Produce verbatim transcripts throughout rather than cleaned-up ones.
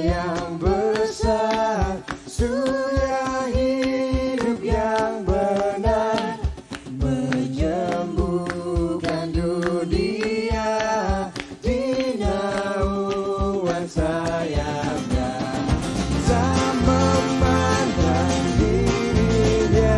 yang besar, surga hidup yang benar, menyembuhkan dunia di naungan sayapnya. Saya memandang dirinya.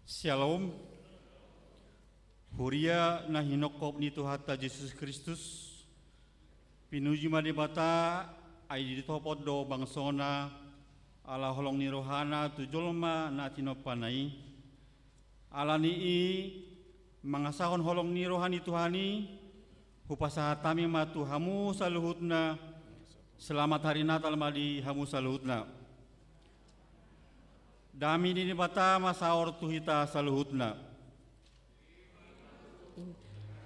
Syalom. Huria na hinophop ni Tuhanta Jesus Kristus, pinuji ma Debata, ai ditopot do bangsona, ala holong ni rohana tu jolma na tinompana i. Ala ni i, mangasahon holong ni roha ni Tuhan i, hupasahat hami ma tu hamu saluhutna, selamat hari Natal ma di hamu saluhutna. Dame ni Debata ma saor tu hita saluhutna.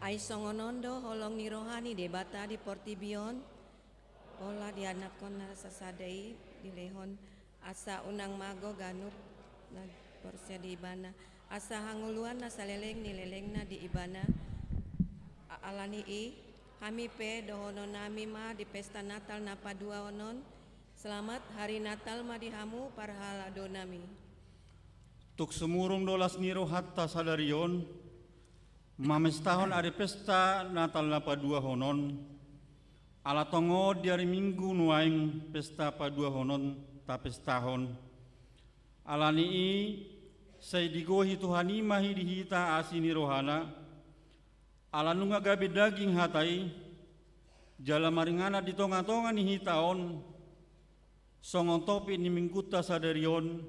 Ai songon on do holong ni roha ni Debata di portibi on, pola di Anakkonna sasada i dilehon, asa unang mago ganup na porsea di Ibana, asa hangoluan na saleleng ni lelengna di Ibana. A-, ala ni i, hami pe dohononnami ma di pesta Natal na paduahon on, selamat hari Natal ma di hamu parhaladonami. Tung sumurung do las ni rohanta sadari on, mamestahon ari pesta Natal na paduahon on, ala tongon di ari Minggu nuaeng pesta paduahon on tapestahon. Ala ni i, sai digohi Tuhan i ma hi di hita asi ni rohana, ala nunga gabe daging hata i, jala maringanan di tongatonga ni hita on, songon topik ni Minggunta sadari on,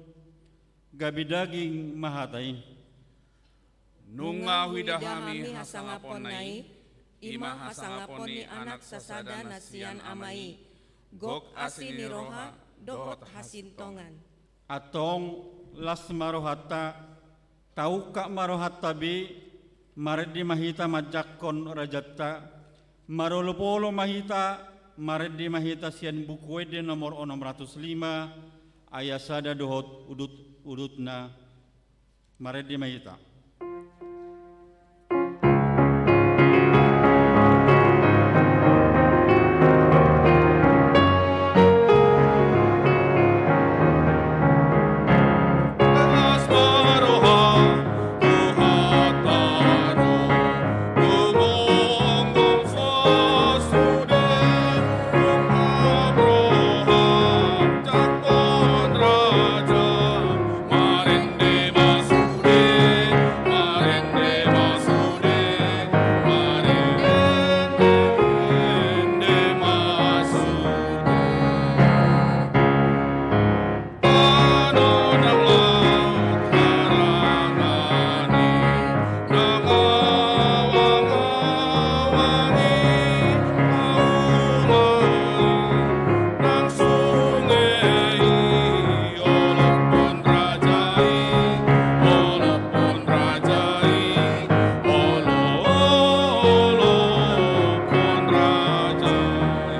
gabe daging ma hata i. Nunga huida hami hasangaponna i, i ma hasangapon ni Anak sasada na sian Ama i, gok asi ni roha dohot hasintongan. Antong, las ma rohanta, taungkap ma rohanta be, marende ma hita manjangkon rajanta, marolopolop ma hita, marende ma hita sian Buku Ende nomor onom ratus lima, ayat sada dohot udut-udutna. Marende ma hita. Marende ma sude, marende ma sude, marende ma sude. Tano ndang laut harangan i, ndang awang-awang i, pauma i, ndang sunge i. Olophon raja i, olophon raja i, olo-, olophon raja i.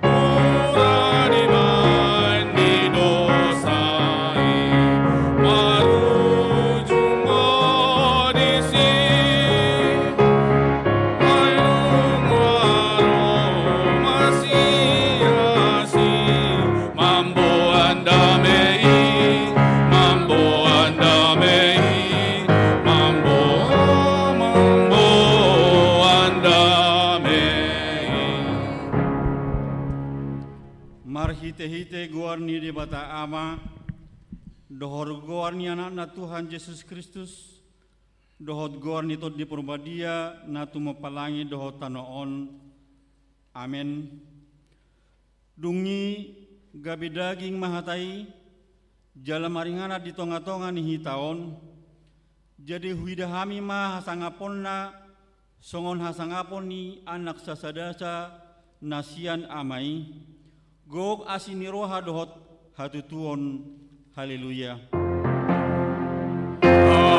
Mura dibaen ni dosa i, marujung do disi. Ai dung ro Masias i, mamboan dame i, mamboan dame i, mamboan, mamboan dame i. Marhitehite goar ni Debata Ama, dohot goar ni Anakna Tuhan Jesus Kristus, dohot goar ni Tondi Parbadia na tumompa langit dohot tano on. Amen. Dung i gabe daging ma hata i, jala maringanan di tongatonga ni hita on, jadi huida hami ma hasangaponna, songon hasangapon ni Anak sasadasa na sian Ama i, gok asi ni roha dohot hatutuon. Haleluya.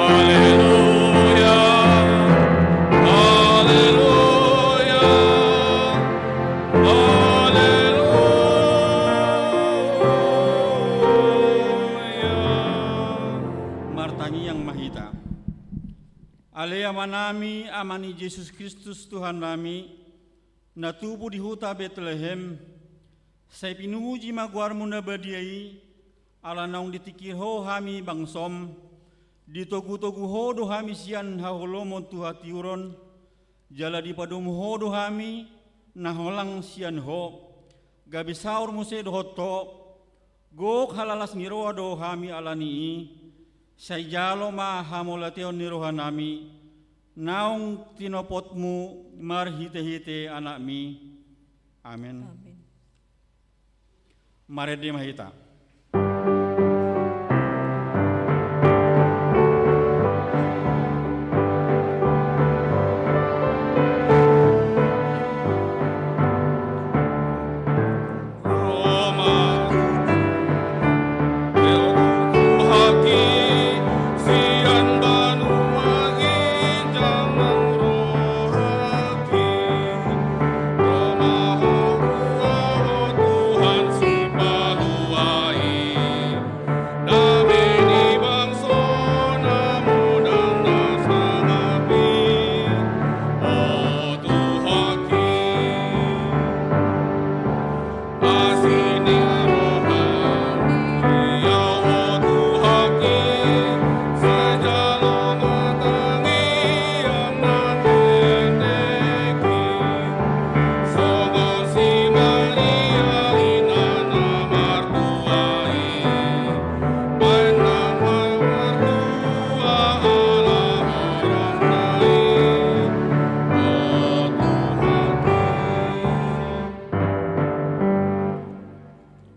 Haleluya. Haleluya. Haleluya. Martangiang ma hita. Ale Amanami, Ama ni Jesus Kristus Tuhannami, na tubu di huta Betlehem, sai pinuji ma goarmu na badia i, ala naung ditingkir ho hami bangsom, ditogutogu ho do hami sian haholomon tu hatiuron, jala dipadomu ho do hami na holang sian ho, gabe saur muse dohot ho, gok halalas ni roha do hami ala ni i, sai jalo ma hamauliateon ni rohanami, naung tinopotmu marhitehite Anakmi. Amen. Amen. Marende ma hita.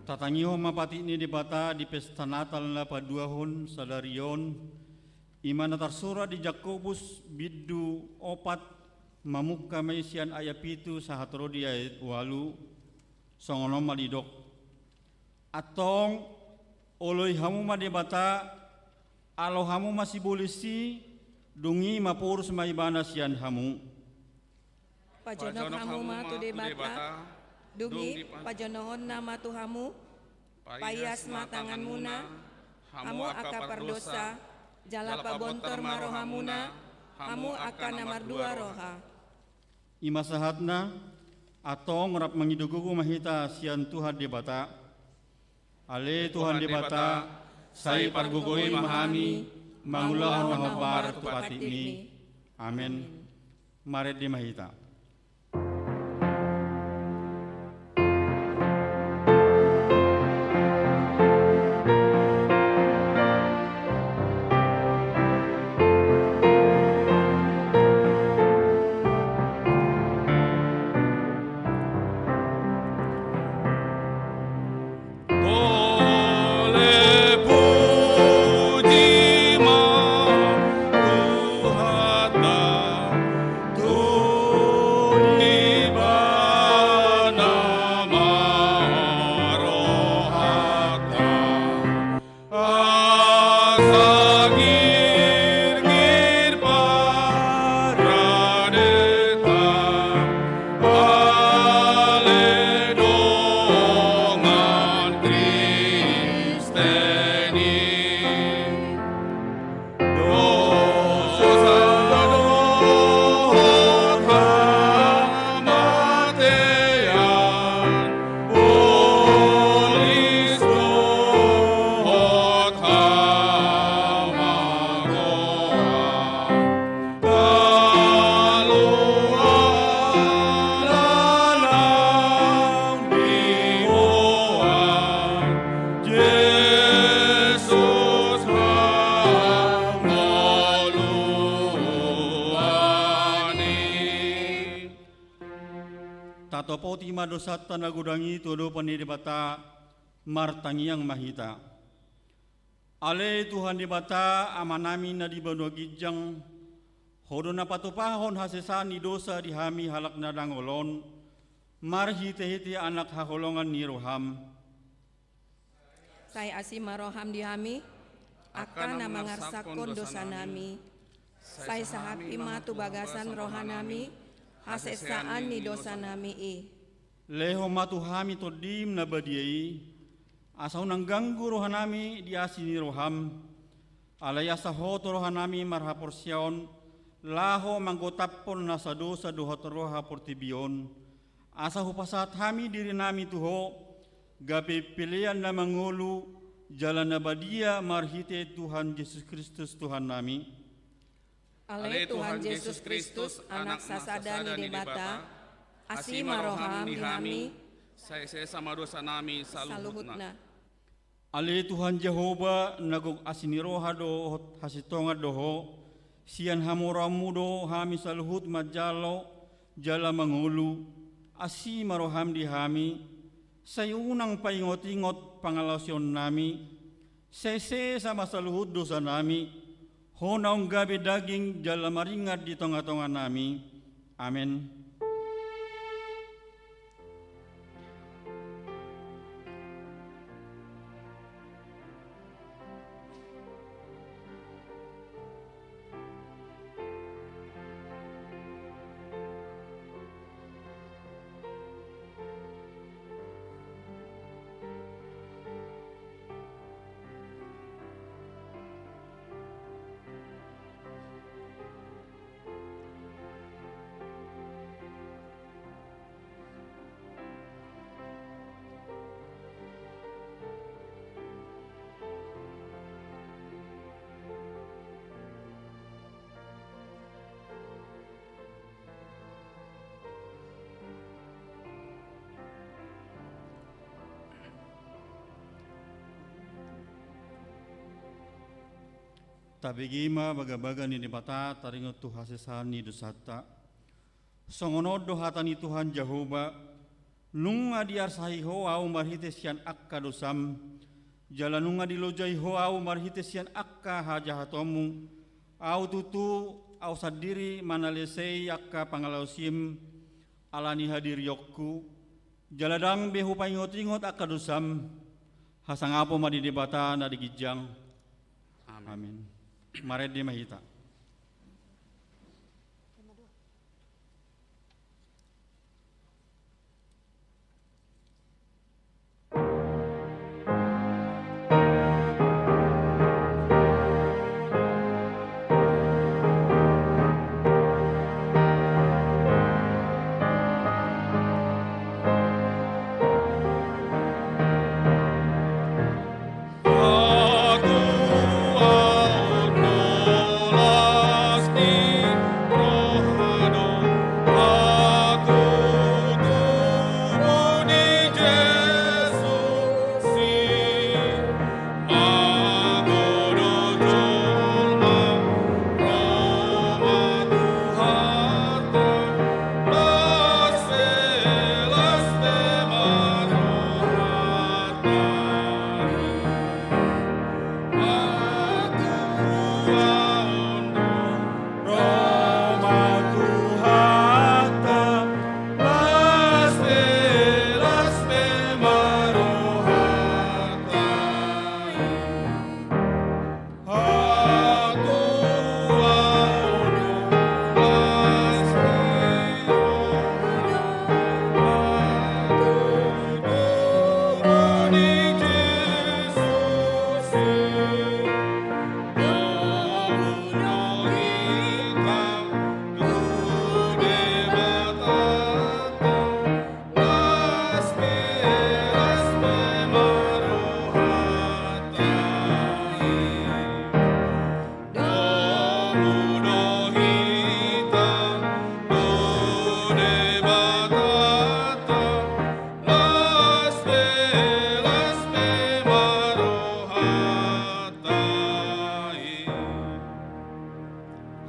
Tatangihon ma patik ni Debata di pesta Natal na paduahon sadari on, i ma na tarsurat di Jakobus bindu opat, mamungka ma i sian ayat pitu sahat ro di ayat ualu, songon on ma didok. Antong, oloi hamu ma Debata, alo hamu ma sibolis i, dung i maporus ma Ibana sian hamu. Pajonok hamu ma tu Debata, dung i pajonohonna ma tu hamu. Paias ma tanganmuna, hamu angka pardosa, jala pabontor ma rohamuna, hamu angka na mardua roha. I ma sahatna, antong rap mangido gogo ma hita sian Tuhan Debata. Ale Tuhan Debata, sai pargogoi ma hami mangulahon na hombar tu patikmi. Amen. Marende ma hita. Tatopoti ma dosanta na godang i tu adopan ni Debata. Martangiang ma hita. Ale Tuhan Debata, Amanami na di banua ginjang, Ho do na patupahon hasesaan ni dosa di hami halak na dangol on, marhitehite Anak haholongan ni roham. Sai asi ma roham di hami, angka na mangarsakhon dosanami. Sai sahapi ma tu bagasan rohanami hasesaan ni dosanami i. Lehon ma tu hami Tondim na badia i, asa unang ganggu rohanami di asi ni roham. Alai asa Ho tu rohanami marhaporseaon, laho manggotaphon nasa dosa dohot roha portibi on. Asa hupasahat hami dirinami tu Ho, gabe pelean na mangolu jala na badia marhite Tuhan Jesus Kristus Tuhannami. Ale Tuhan Jesus Kristus, Anak sasada ni Debata, asi ma roham di hami, sai sesa ma dosanami saluhutna. Ale Tuhan Jahowa, na gok asi ni roha dohot hasintongan do Ho, sian hamoraonmu do hami saluhut manjalo jala mangolu, asi ma roham di hami, sai unang paingotingot pangalaosionnami, sai sesa ma saluhut dosanami, Ho naung gabe daging jala maringan di tongatonganami. Amen. Tabege ma bagabaga ni Debata taringot tu hasesaan ni dosanta. Songon on do hata ni Tuhan Jahowa: Nunga diarsahi Ho ahu marhite sian angka dosam, jala nunga dilojai Ho ahu marhite sian angka hajahatonmu. Ahu tutu, ahu sandiri manalesei angka pangalaosim, ala ni hadirionku, jala ndang be hupaingotingot angka dosam. Hasangapon ma di Debata na di ginjang. Amen. Amen. Marende ma hita.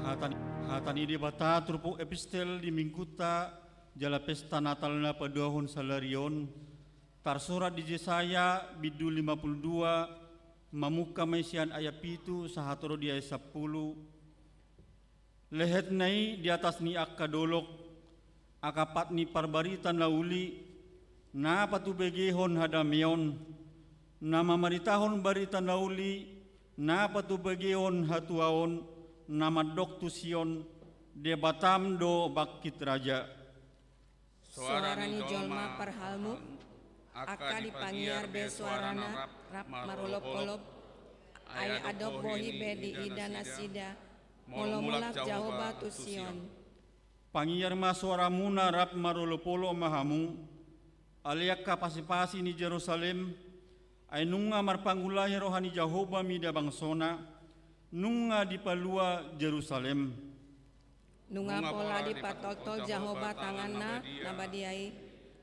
Hata ni, hata ni Debata turpuk epistel di minggunta Jala pesta Natal na paduahon sadari on, tarsurat di Jesaya bindu lima pulu dua, mamungka ma i sian ayat pitu sahat ro di ayat sampulu. Lehetna i di atas ni angka dolok, angka pat ni parbarita na uli, na patubegehon hadameon, na mamaritahon barita na uli, na patubegehon hatuaon, na mandok tu Sion, Debatam do bangkit raja. Soara ni jolma parhalmu, angka dipangiar be soarana rap marolopolop, ai adong bohi be diida nasida, molo mulak Jahowa tu Sion. Pangiar ma soaramuna rap marolopolop ma hamu, ale angka pasipasi ni Jerusalem, ai nunga marpangulahi roha ni Jahowa mida bangsona, nunga dipalua Jerusalem. Nunga pola dipatoltol Jahowa tanganna na badia i,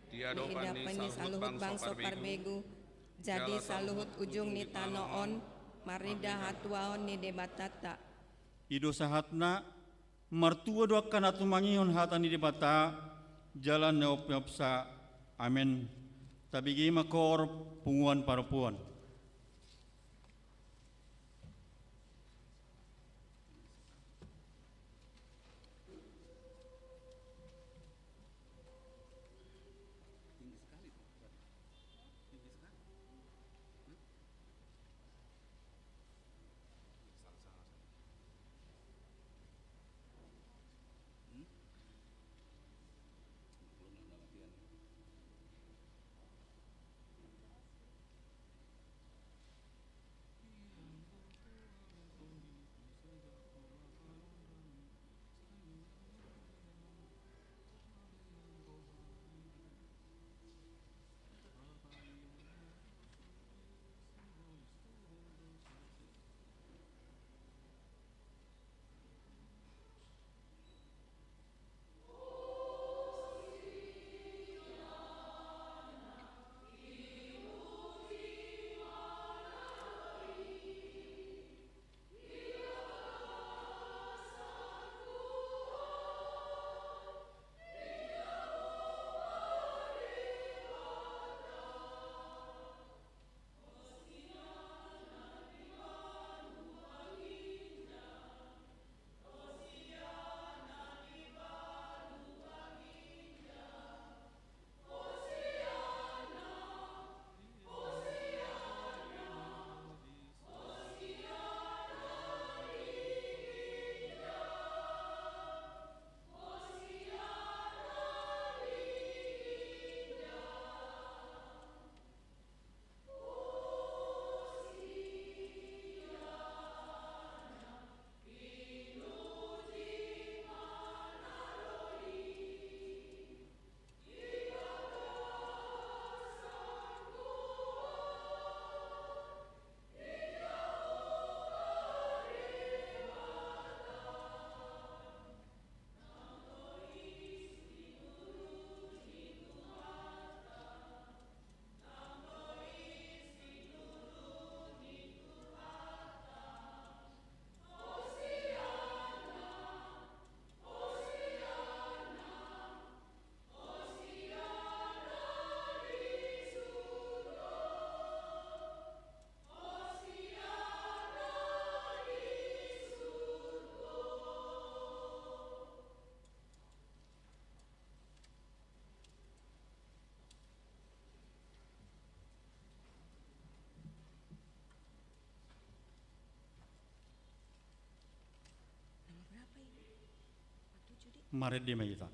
diadopan ni saluhut bangso parbegu, jadi saluhut ujung ni tano on marnida hatuaon ni Debatanta. I do sahatna. Martua do angka na tumangihon hata ni Debata, jala na umpeopsa. Amen. Tabege ma koor punguan parompuan. Marende ma hita.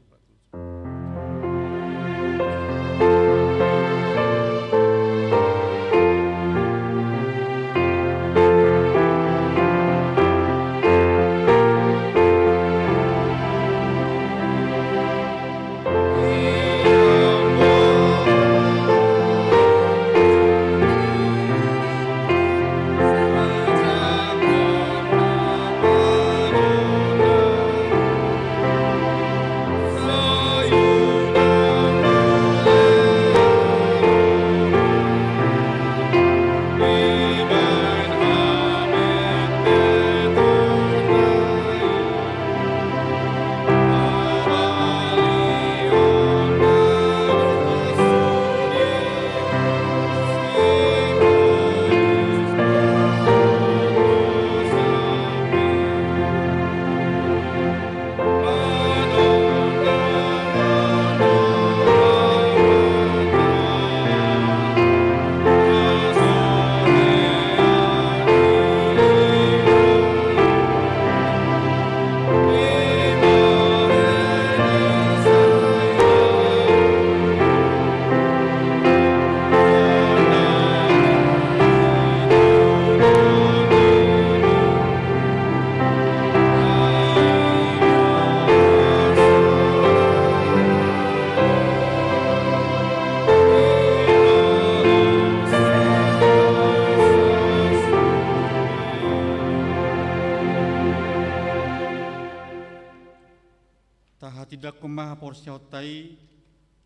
ma haporseaonta i,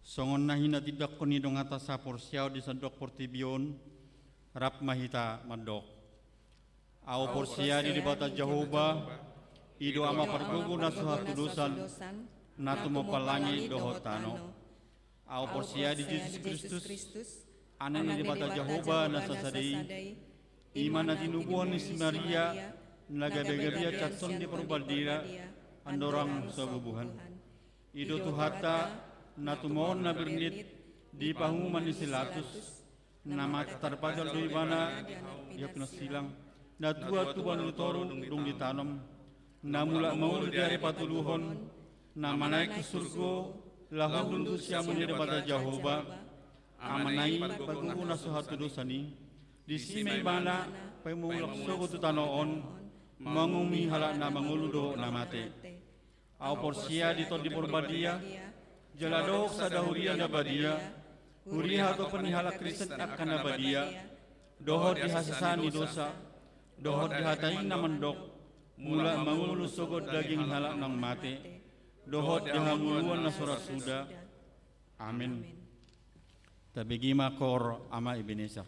songon na hinatindangkon ni donganta sahaporseaon di sandok portibi on, rap ma hita mandok. Ahu porsea di Debata Jahowa, i do Ama pargogo na so hatudosan, na tumompa langit dohot tano. Ahu porsea di Jesus Kristus, Anak ni Debata Jahowa na sasada i, i ma na tinubuhon ni si Maria, na gabe-gabe iangkatshon di Parbadia, andorang so bubuhan. I do Tuhanta, na tumaon na bernit, di panguhuman ni si Pilatus, na mate tarpajal do ibana, di api na silang, na tua tu banua ni toru dung ditanom, na mulak mangolu di ari patoluhon, na manaek tu surgo, laho hundul tu siamun ni Debata Jahowa, Amana i pargogo na so hatudosan i, disi ma ibana, paimula mulak sogot tu tano on, manguhumi halak na mangolu dohot na mate. Ahu porsea di Tondi Parbadia, jala dohot sada huria na badia, huria hatopan ni halak Kristen angka na badia, dohot di hasesaan ni dosa, dohot di hata i na mandok, mulak mangolu sogot daging ni halak naung mate, dohot di hangoluan na so ra suda. Amen. Tabege ma koor Ama Ebenezer.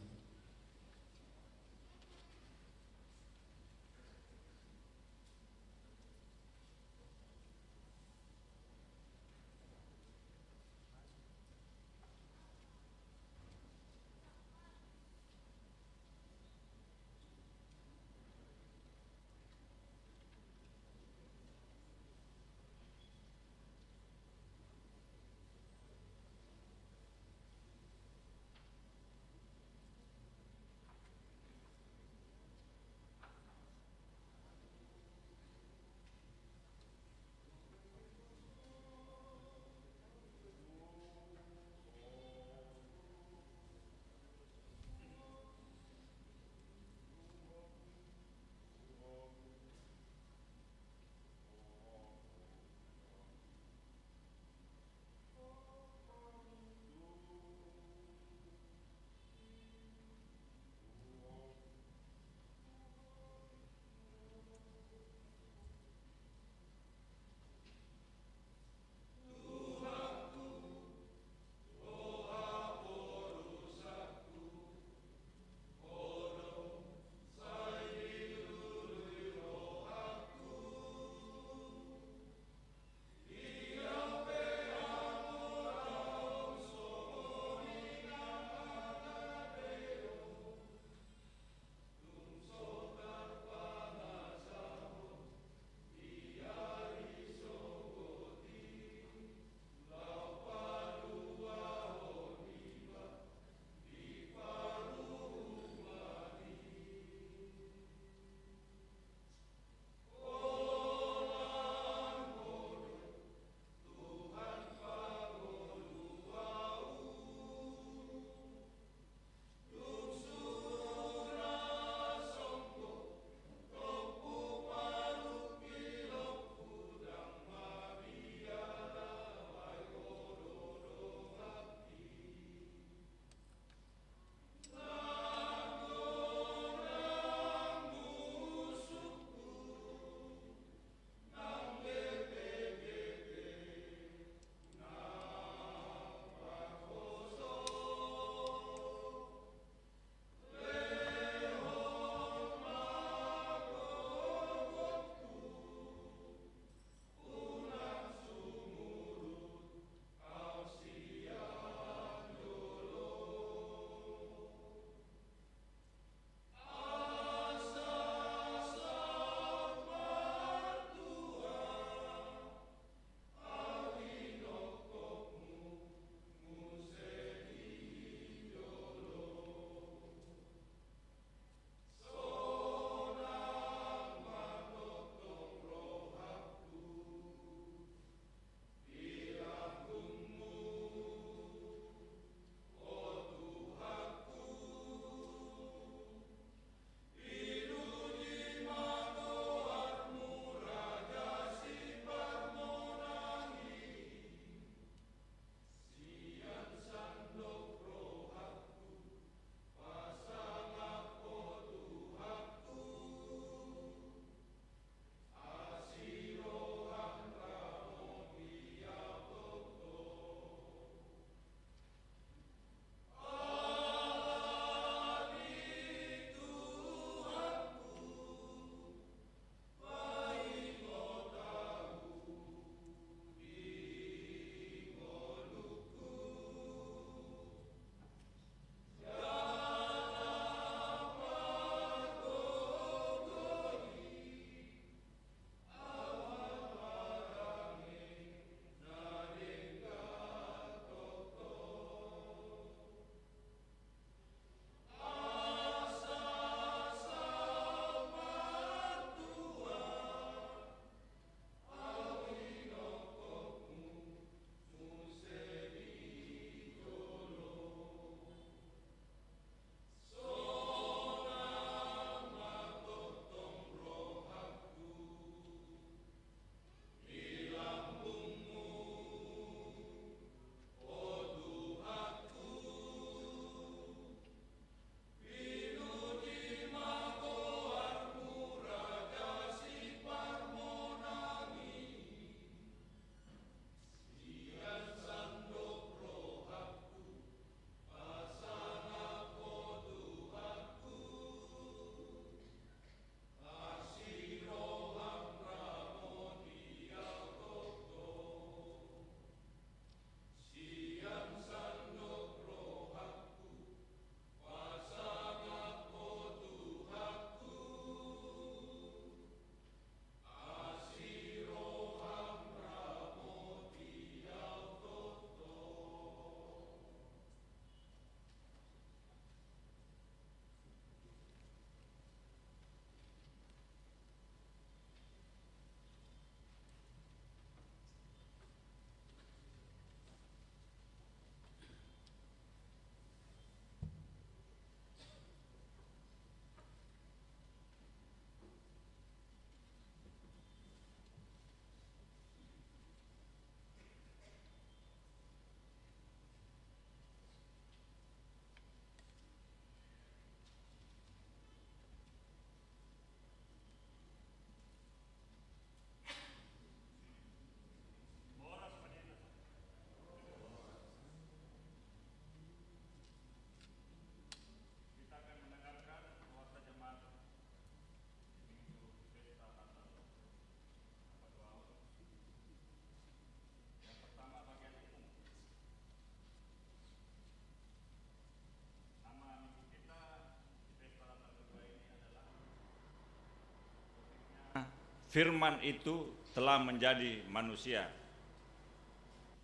Firman itu telah menjadi manusia.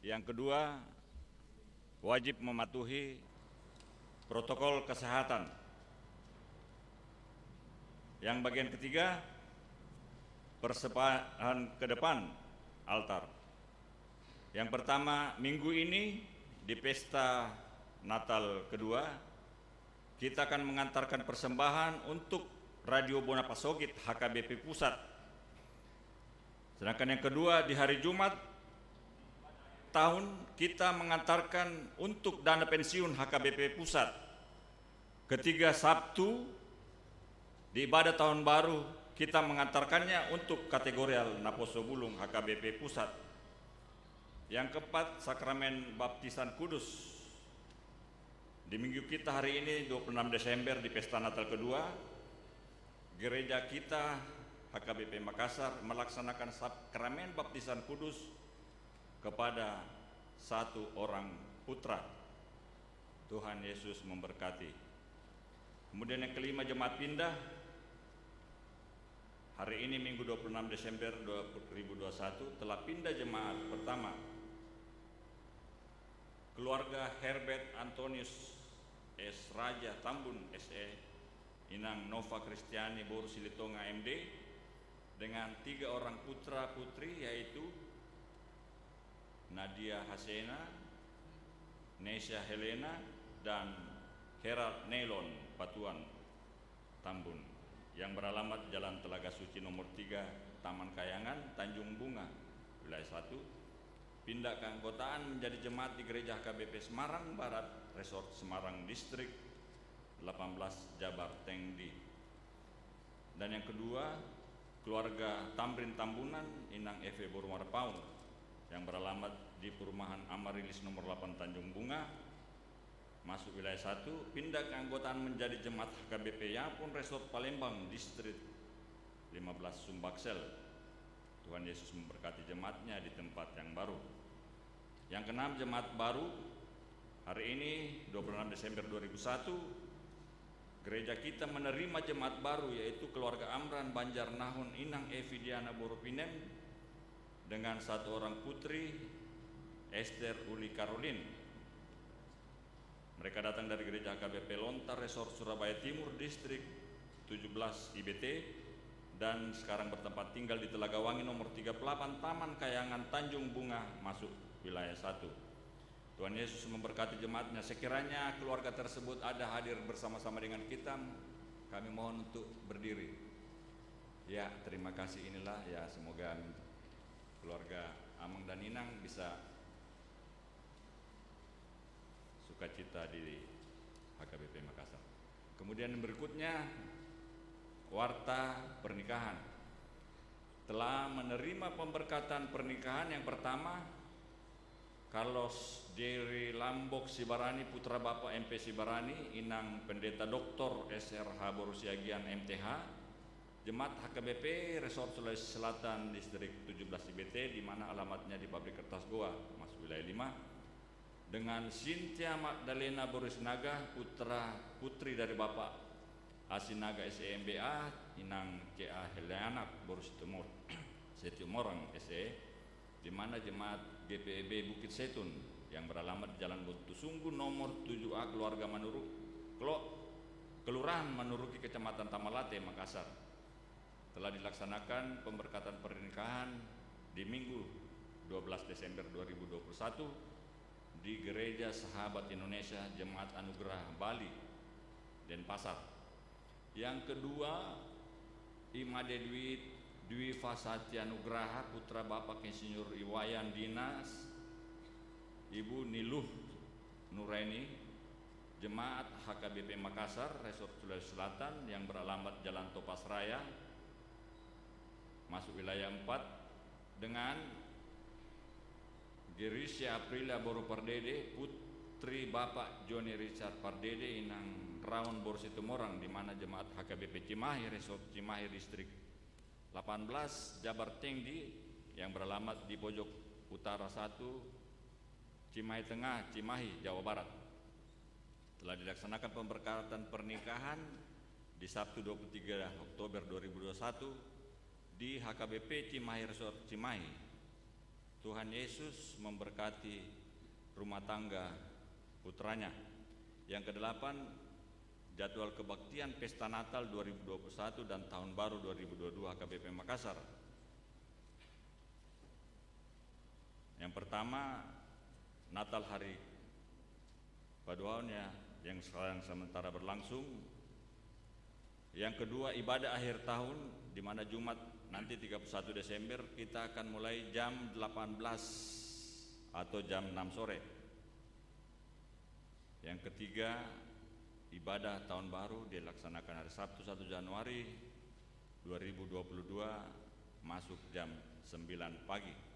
Yang kedua, wajib mematuhi protokol kesehatan. Yang bagian ketiga, persembahan ke depan altar. Yang pertama, minggu ini di pesta Natal kedua, kita akan mengantarkan persembahan untuk Radio Bona Pasogit H K B P Pusat. Sedangkan yang kedua, di hari Jumat tahun, kita mengantarkan untuk dana pensiun H K B P Pusat. Ketiga, Sabtu, di ibadah tahun baru, kita mengantarkannya untuk kategorial Naposo Bulung H K B P Pusat. Yang keempat, sakramen baptisan kudus. Di minggu kita hari ini, dua puluh enam Desember, di pesta Natal kedua, gereja kita H K B P Makassar melaksanakan sakramen baptisan kudus kepada satu orang putra. Tuhan Yesus memberkati. Kemudian yang kelima, jemaat pindah. Hari ini, Minggu, dua puluh enam Desember dua ribu dua puluh satu, telah pindah jemaat pertama, keluarga Herbert Antonius S Raja Tambun, S E, Inang Nova Kristiani boru Silitonga, M D, dengan tiga orang putra putri, yaitu Nadia Hasena, Nesya Helena, dan Herald Nelon Patuan Tambun, yang beralamat Jalan Telaga Suci nomor tiga, Taman Kayangan, Tanjung Bunga, Wilayah satu. Pindah keanggotaan menjadi jemaat di Gereja H K B P Semarang Barat, Resort Semarang, Distrik delapan belas, Jabar Tengdi. Dan yang kedua, keluarga Tamrin Tambunan, Inang Eve boru Marapaung, yang beralamat di Perumahan Amarilis nomor delapan, Tanjung Bunga, masuk Wilayah satu, pindah keanggotaan menjadi jemaat H K B P Yapon Resort Palembang, Distrik lima belas, Sumbaksel. Tuhan Yesus memberkati jemaatnya di tempat yang baru. Yang keenam, jemaat baru. Hari ini, dua puluh enam Desember dua ribu satu, gereja kita menerima jemaat baru, yaitu keluarga Amran Banjarnahun, Inang Evi Diana boru Pinem, dengan satu orang putri, Esther Uli Karolin. Mereka datang dari Gereja H K B P Lontar, Resort Surabaya Timur, Distrik tujuh belas I B T, dan sekarang bertempat tinggal di Telaga Wangi nomor tiga puluh delapan, Taman Kayangan, Tanjung Bunga, masuk Wilayah satu. Tuhan Yesus memberkati jemaatnya. Sekiranya keluarga tersebut ada hadir bersama-sama dengan kita, kami mohon untuk berdiri. Ya, terima kasih. Inilah, ya, semoga keluarga Amang dan Inang bisa sukacita di H K B P Makassar. Kemudian berikutnya, warta pernikahan. Telah menerima pemberkatan pernikahan yang pertama, Carlos Jerry Lambok Sibarani, putra Bapak M P Sibarani, Inang Pendeta Doktor S R H boru Siagian, M T H, jemaat H K B P Resort Sulawesi Selatan, Distrik tujuh belas I B T, di mana alamatnya di Pabrik Kertas Goa, masuk Wilayah lima, dengan Cynthia Magdalena boru Sinaga, putra putri dari Bapak A Sinaga, S E M B A, Inang C A Heliana boru Situmor-, Situmorang, S E, di mana jemaat G P B Bukit Setun yang beralamat di Jalan Bontusunggu nomor tujuh A, keluarga Manuru-, Kelo-, Kelurahan Manuruki, Kecamatan Tamalate, Makassar. Telah dilaksanakan pemberkatan pernikahan di Minggu dua belas Desember dua ribu dua puluh satu di Gereja Sahabat Indonesia Jemaat Anugerah Bali, Denpasar. Yang kedua, I Made Dwi, Dwi Fasati Anugraha, putra Bapak Insinyur I Wayan, Dinas, Ibu Niluh Nuraini, jemaat H K B P Makassar, Resort Sulawesi Selatan, yang beralamat Jalan Topas Raya, masuk Wilayah empat, dengan Gerisia Aprilia boru Pardede, putri Bapak Joni Richard Pardede, Inang Raun boru Situmorang, di mana jemaat H K B P Cimahi, Resort Cimahi, Distrik delapan belas, Jabar Tengdi, yang beralamat di Pojok Utara satu, Cimahi Tengah, Cimahi, Jawa Barat. Telah dilaksanakan pemberkatan pernikahan di Sabtu dua puluh tiga Oktober dua ribu dua puluh satu di H K B P Cimahi Resort Cimahi. Tuhan Yesus memberkati rumah tangga putranya. Yang kedelapan, jadwal kebaktian pesta Natal dua ribu dua puluh satu dan Tahun Baru dua ribu dua puluh dua H K B P Makassar. Yang pertama, Natal hari paduaon ya, yang sekarang sementara berlangsung. Yang kedua, ibadah akhir tahun, di mana Jumat nanti tiga puluh satu Desember kita akan mulai jam delapan belas atau jam enam sore. Yang ketiga, ibadah tahun baru dilaksanakan hari Sabtu satu Januari dua ribu dua puluh dua, masuk jam sembilan pagi.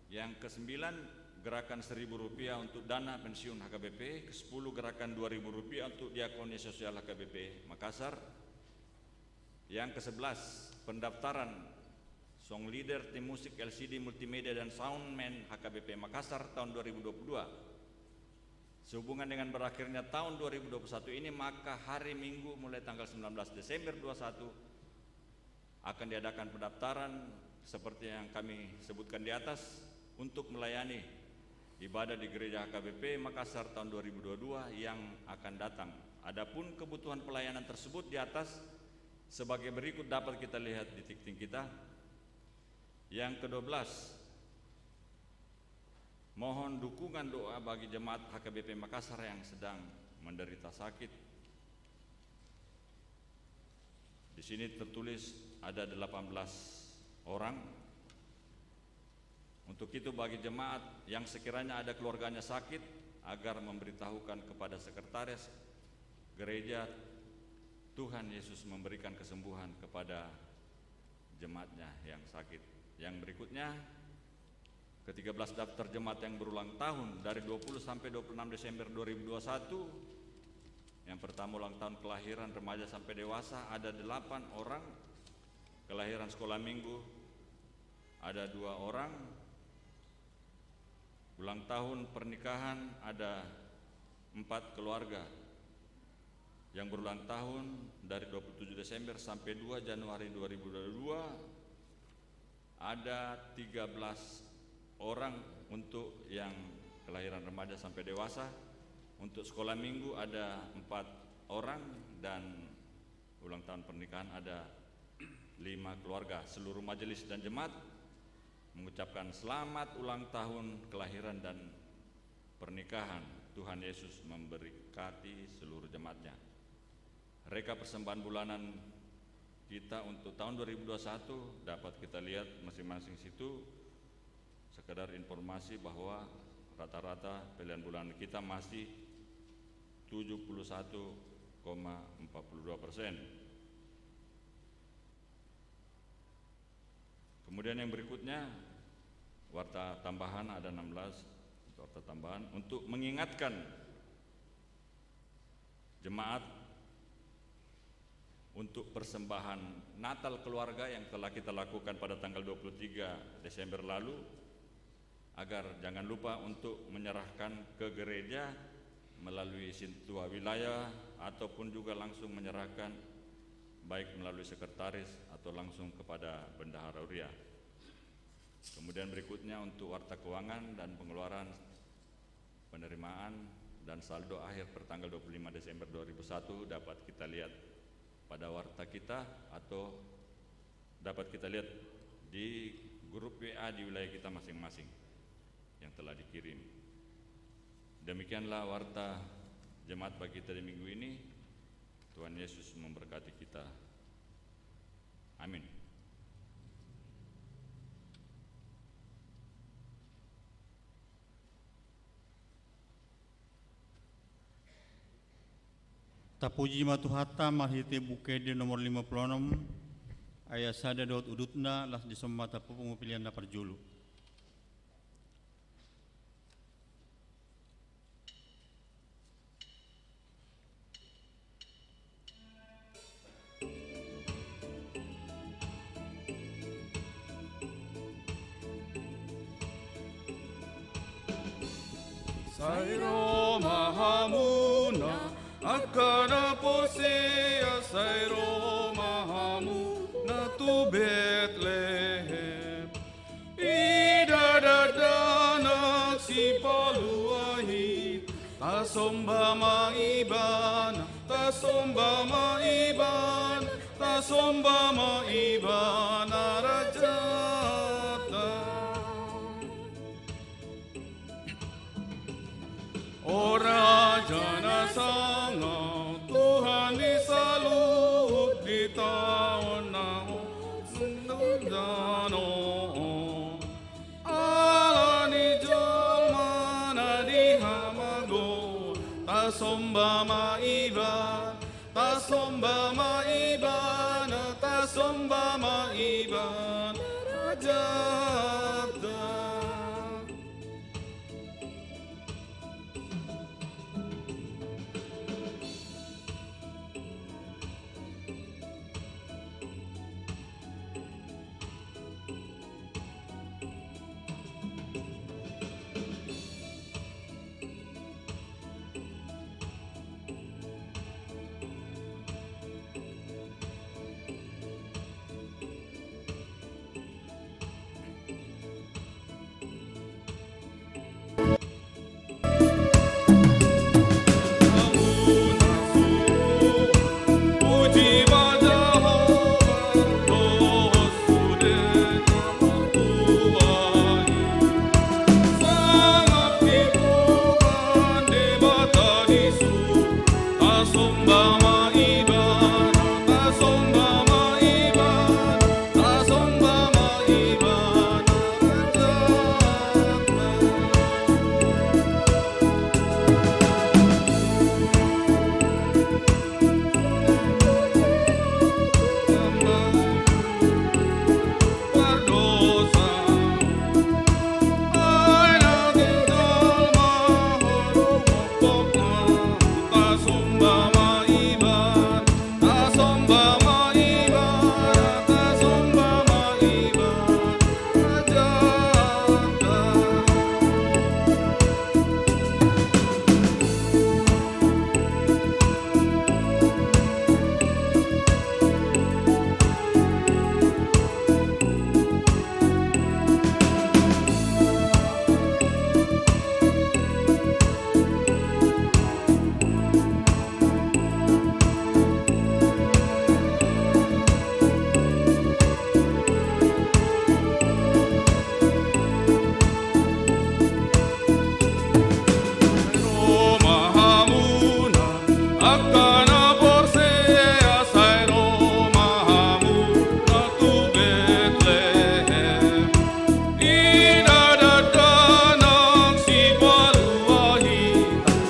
Yang kesembilan, gerakan seribu rupiah untuk dana pensiun H K B P, kesepuluh gerakan dua ribu rupiah untuk diakonia sosial H K B P Makassar. Yang kesebelas, pendaftaran song leader, tim musik, L C D, multimedia, dan soundman H K B P Makassar tahun dua ribu dua puluh dua. Sehubungan dengan berakhirnya tahun dua ribu dua puluh satu ini, maka hari Minggu mulai tanggal sembilan belas Desember dua satu akan diadakan pendaftaran seperti yang kami sebutkan di atas untuk melayani ibadah di Gereja H K B P Makassar tahun dua ribu dua puluh dua yang akan datang. Adapun kebutuhan pelayanan tersebut di atas sebagai berikut dapat kita lihat di dikting kita. Yang kedua belas, mohon dukungan doa bagi jemaat H K B P Makassar yang sedang menderita sakit. Di sini tertulis ada delapan belas orang. Untuk itu, bagi jemaat yang sekiranya ada keluarganya sakit, agar memberitahukan kepada sekretaris gereja, Tuhan Yesus memberikan kesembuhan kepada jemaatnya yang sakit. Yang berikutnya, ketiga belas daftar jemaat yang berulang tahun dari dua puluh sampai dua puluh enam Desember dua ribu dua puluh satu. Yang pertama, ulang tahun kelahiran remaja sampai dewasa, ada delapan orang. Kelahiran sekolah minggu ada dua orang. Ulang tahun pernikahan ada empat keluarga. Yang berulang tahun dari dua puluh tujuh Desember sampai dua Januari dua ribu dua puluh dua, ada tiga belas orang. Untuk yang kelahiran remaja sampai dewasa, untuk sekolah minggu ada empat orang, dan ulang tahun pernikahan ada lima keluarga. Seluruh majelis dan jemaat mengucapkan selamat ulang tahun kelahiran dan pernikahan. Tuhan Yesus memberkati seluruh jemaatnya. Reka persembahan bulanan kita untuk tahun dua ribu dua puluh satu dapat kita lihat masing-masing situ. Sekedar informasi bahwa rata-rata pelayanan bulanan kita masih tujuh puluh satu koma empat puluh dua persen. Kemudian yang berikutnya, warta tambahan ada enam belas, warta tambahan untuk mengingatkan jemaat untuk persembahan Natal keluarga yang telah kita lakukan pada tanggal dua puluh tiga Desember lalu, agar jangan lupa untuk menyerahkan ke gereja melalui sintua wilayah ataupun juga langsung menyerahkan baik melalui sekretaris atau langsung kepada bendahara huria. Kemudian berikutnya untuk warta keuangan dan pengeluaran, penerimaan, dan saldo akhir per tanggal dua puluh lima Desember dua ribu satu dapat kita lihat pada warta kita atau dapat kita lihat di grup W A di wilayah kita masing-masing yang telah dikirim. Demikianlah warta jemaat bagi kita di minggu ini. Tuhan Yesus memberkati kita. Amin. Tapuji ma Tuhanta marhite Buku Ende nomor lima puluh enam, ayat sada dohot udutna, laos dison ma tapupu pelean na parjolo. Sai ro ma hamu na angka na porsea, sai ro ma hamu na tu be Sipalua hita, tasomba ma Ibana, tasomba ma Ibana, tasomba ma Ibana rajanta. O Raja na sangap, Tuhan ni saluhut hita on na sundut dano on. Ala ni jolma na di hamagoan, tasomba ma Ibana, tasomba ma Ibana, tasomba ma Ibana rajanta.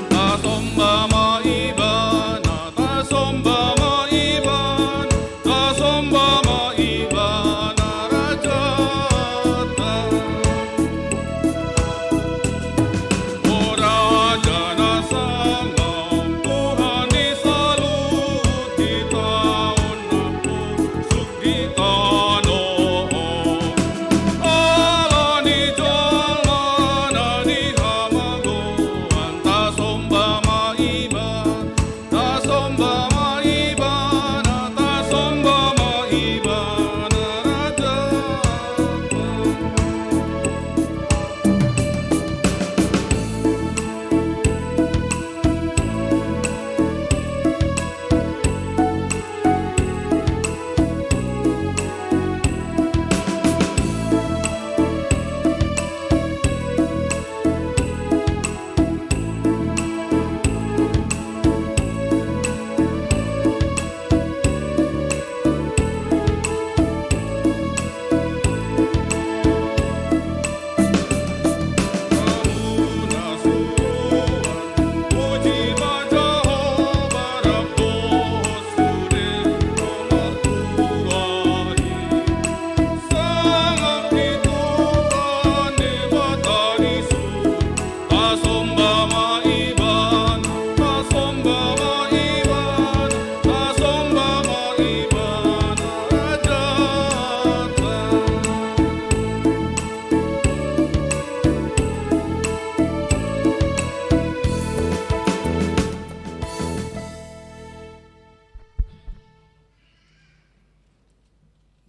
Tasomba ma Ibana, tasomba ma Ibana rajanta. O Raja na sangap, Tuhan ni saluhut hita on na sundut di tano on. Ala ni jolma na di hamagoan, tasomba ma Ibana. Tasomba ma Ibana, tasomba ma Ibana rajanta.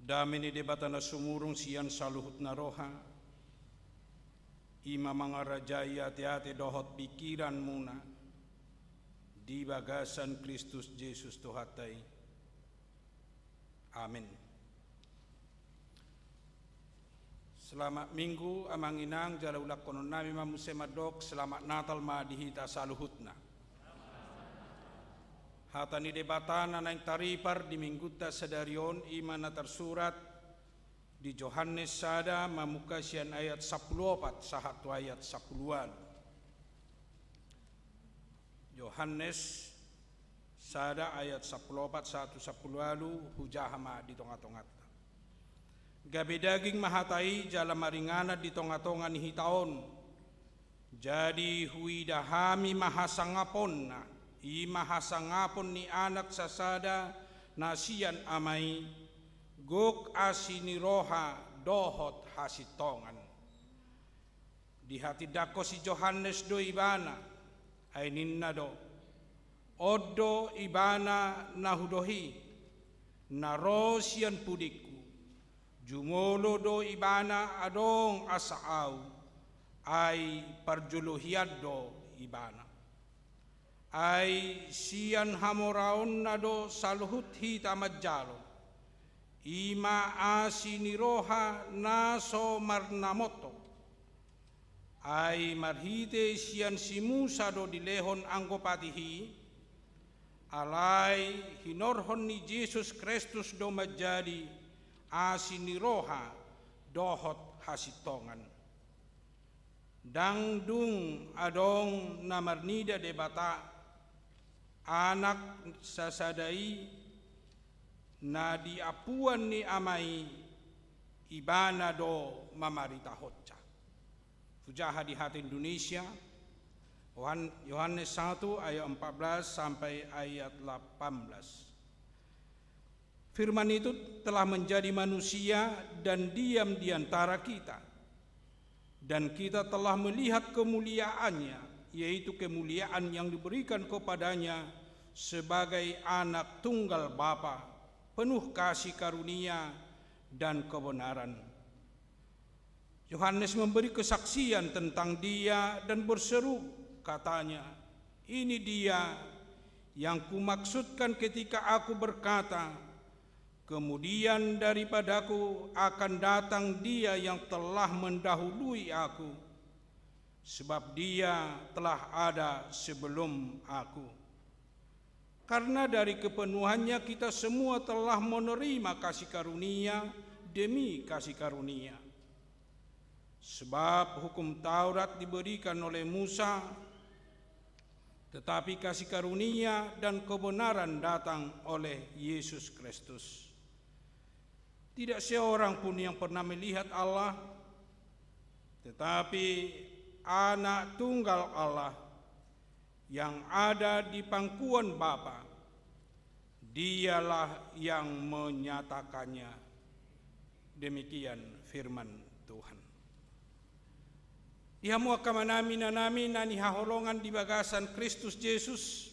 Dame ni Debata na sumurung sian saluhutna roha, I ma mangarajai ateate dohot pingkiranmuna di bagasan Kristus Jesus Tuhanta i. Amen. Selamat Minggu, amang inang, jala ulangkononnami ma muse mandok, selamat Natal ma di hita saluhutna. Hata ni Debata na naeng taripar di Minggunta sadari on, i ma na tarsurat di Johannes sada, mamungka sian ayat sampulu opat sahat tu ayat sampulu ualu. Johannes sada ayat sampulu opat sahat tu sampulu ualu, hujaha ma di tongatonganta. Gabe daging ma hata i jala maringanan di tongatonga ni hita on. Jadi huida hami ma hasangaponna, i ma hasangapon ni Anak sasada na sian Ama i, gok asi ni roha dohot hasintongan. Dihatindangkon si Johannes do Ibana, ai ninna do: On do Ibana na hudohi, na ro sian pudingku. Jumolo do Ibana adong asa ahu, ai parjolo hian do Ibana. Ai sian hamoraonna do saluhut hita manjalo, i ma asi ni roha na so marnamonto. Ai marhite sian si Musa do dilehon anggo patih i, alai hinorhon ni Jesus Kristus do manjadi asi ni roha dohot hasintongan. Ndang dung adong na marnida Debata, Anak sasada i na di ampuan ni Ama i, Ibana do mamaritahonsa. Hujaha di hata Indonesia, Yohan-, Yohanes satu ayat empat belas sampai ayat delapan belas. Firman itu telah menjadi manusia dan diam di antara kita. Dan kita telah melihat kemuliaannya, yaitu kemuliaan yang diberikan kepadanya sebagai Anak Tunggal Bapa, penuh kasih karunia dan kebenaran. Yohanes memberi kesaksian tentang Dia dan berseru, katanya, "Ini Dia yang kumaksudkan ketika aku berkata, 'Kemudian daripadaku akan datang Dia yang telah mendahului aku, sebab Dia telah ada sebelum aku.'" Karena dari kepenuhannya kita semua telah menerima kasih karunia demi kasih karunia. Sebab hukum Taurat diberikan oleh Musa, tetapi kasih karunia dan kebenaran datang oleh Yesus Kristus. Tidak seorang pun yang pernah melihat Allah, tetapi Anak Tunggal Allah yang ada di pangkuan Bapa, Dialah yang menyatakannya. Demikian firman Tuhan. Di hamu angka amanami, inanami na hinaholongan di bagasan Kristus Jesus,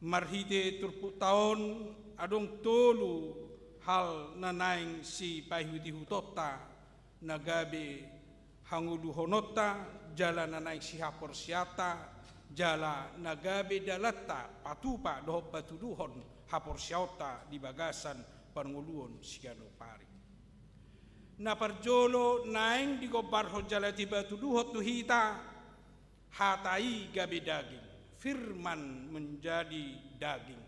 marhite turpukta on adong tolu hal na naeng sipaihuti-ihutonta na gabe hangoluhononta, jala na naeng sihaporseaonta, jala na gabe dalanta patupa dohot patuduhon haporseaonta di bagasan parngoluon siganup ari. Na parjolo naeng digombarhon jala dipatuduhon tu hita, hata i gabe daging, firman menjadi daging.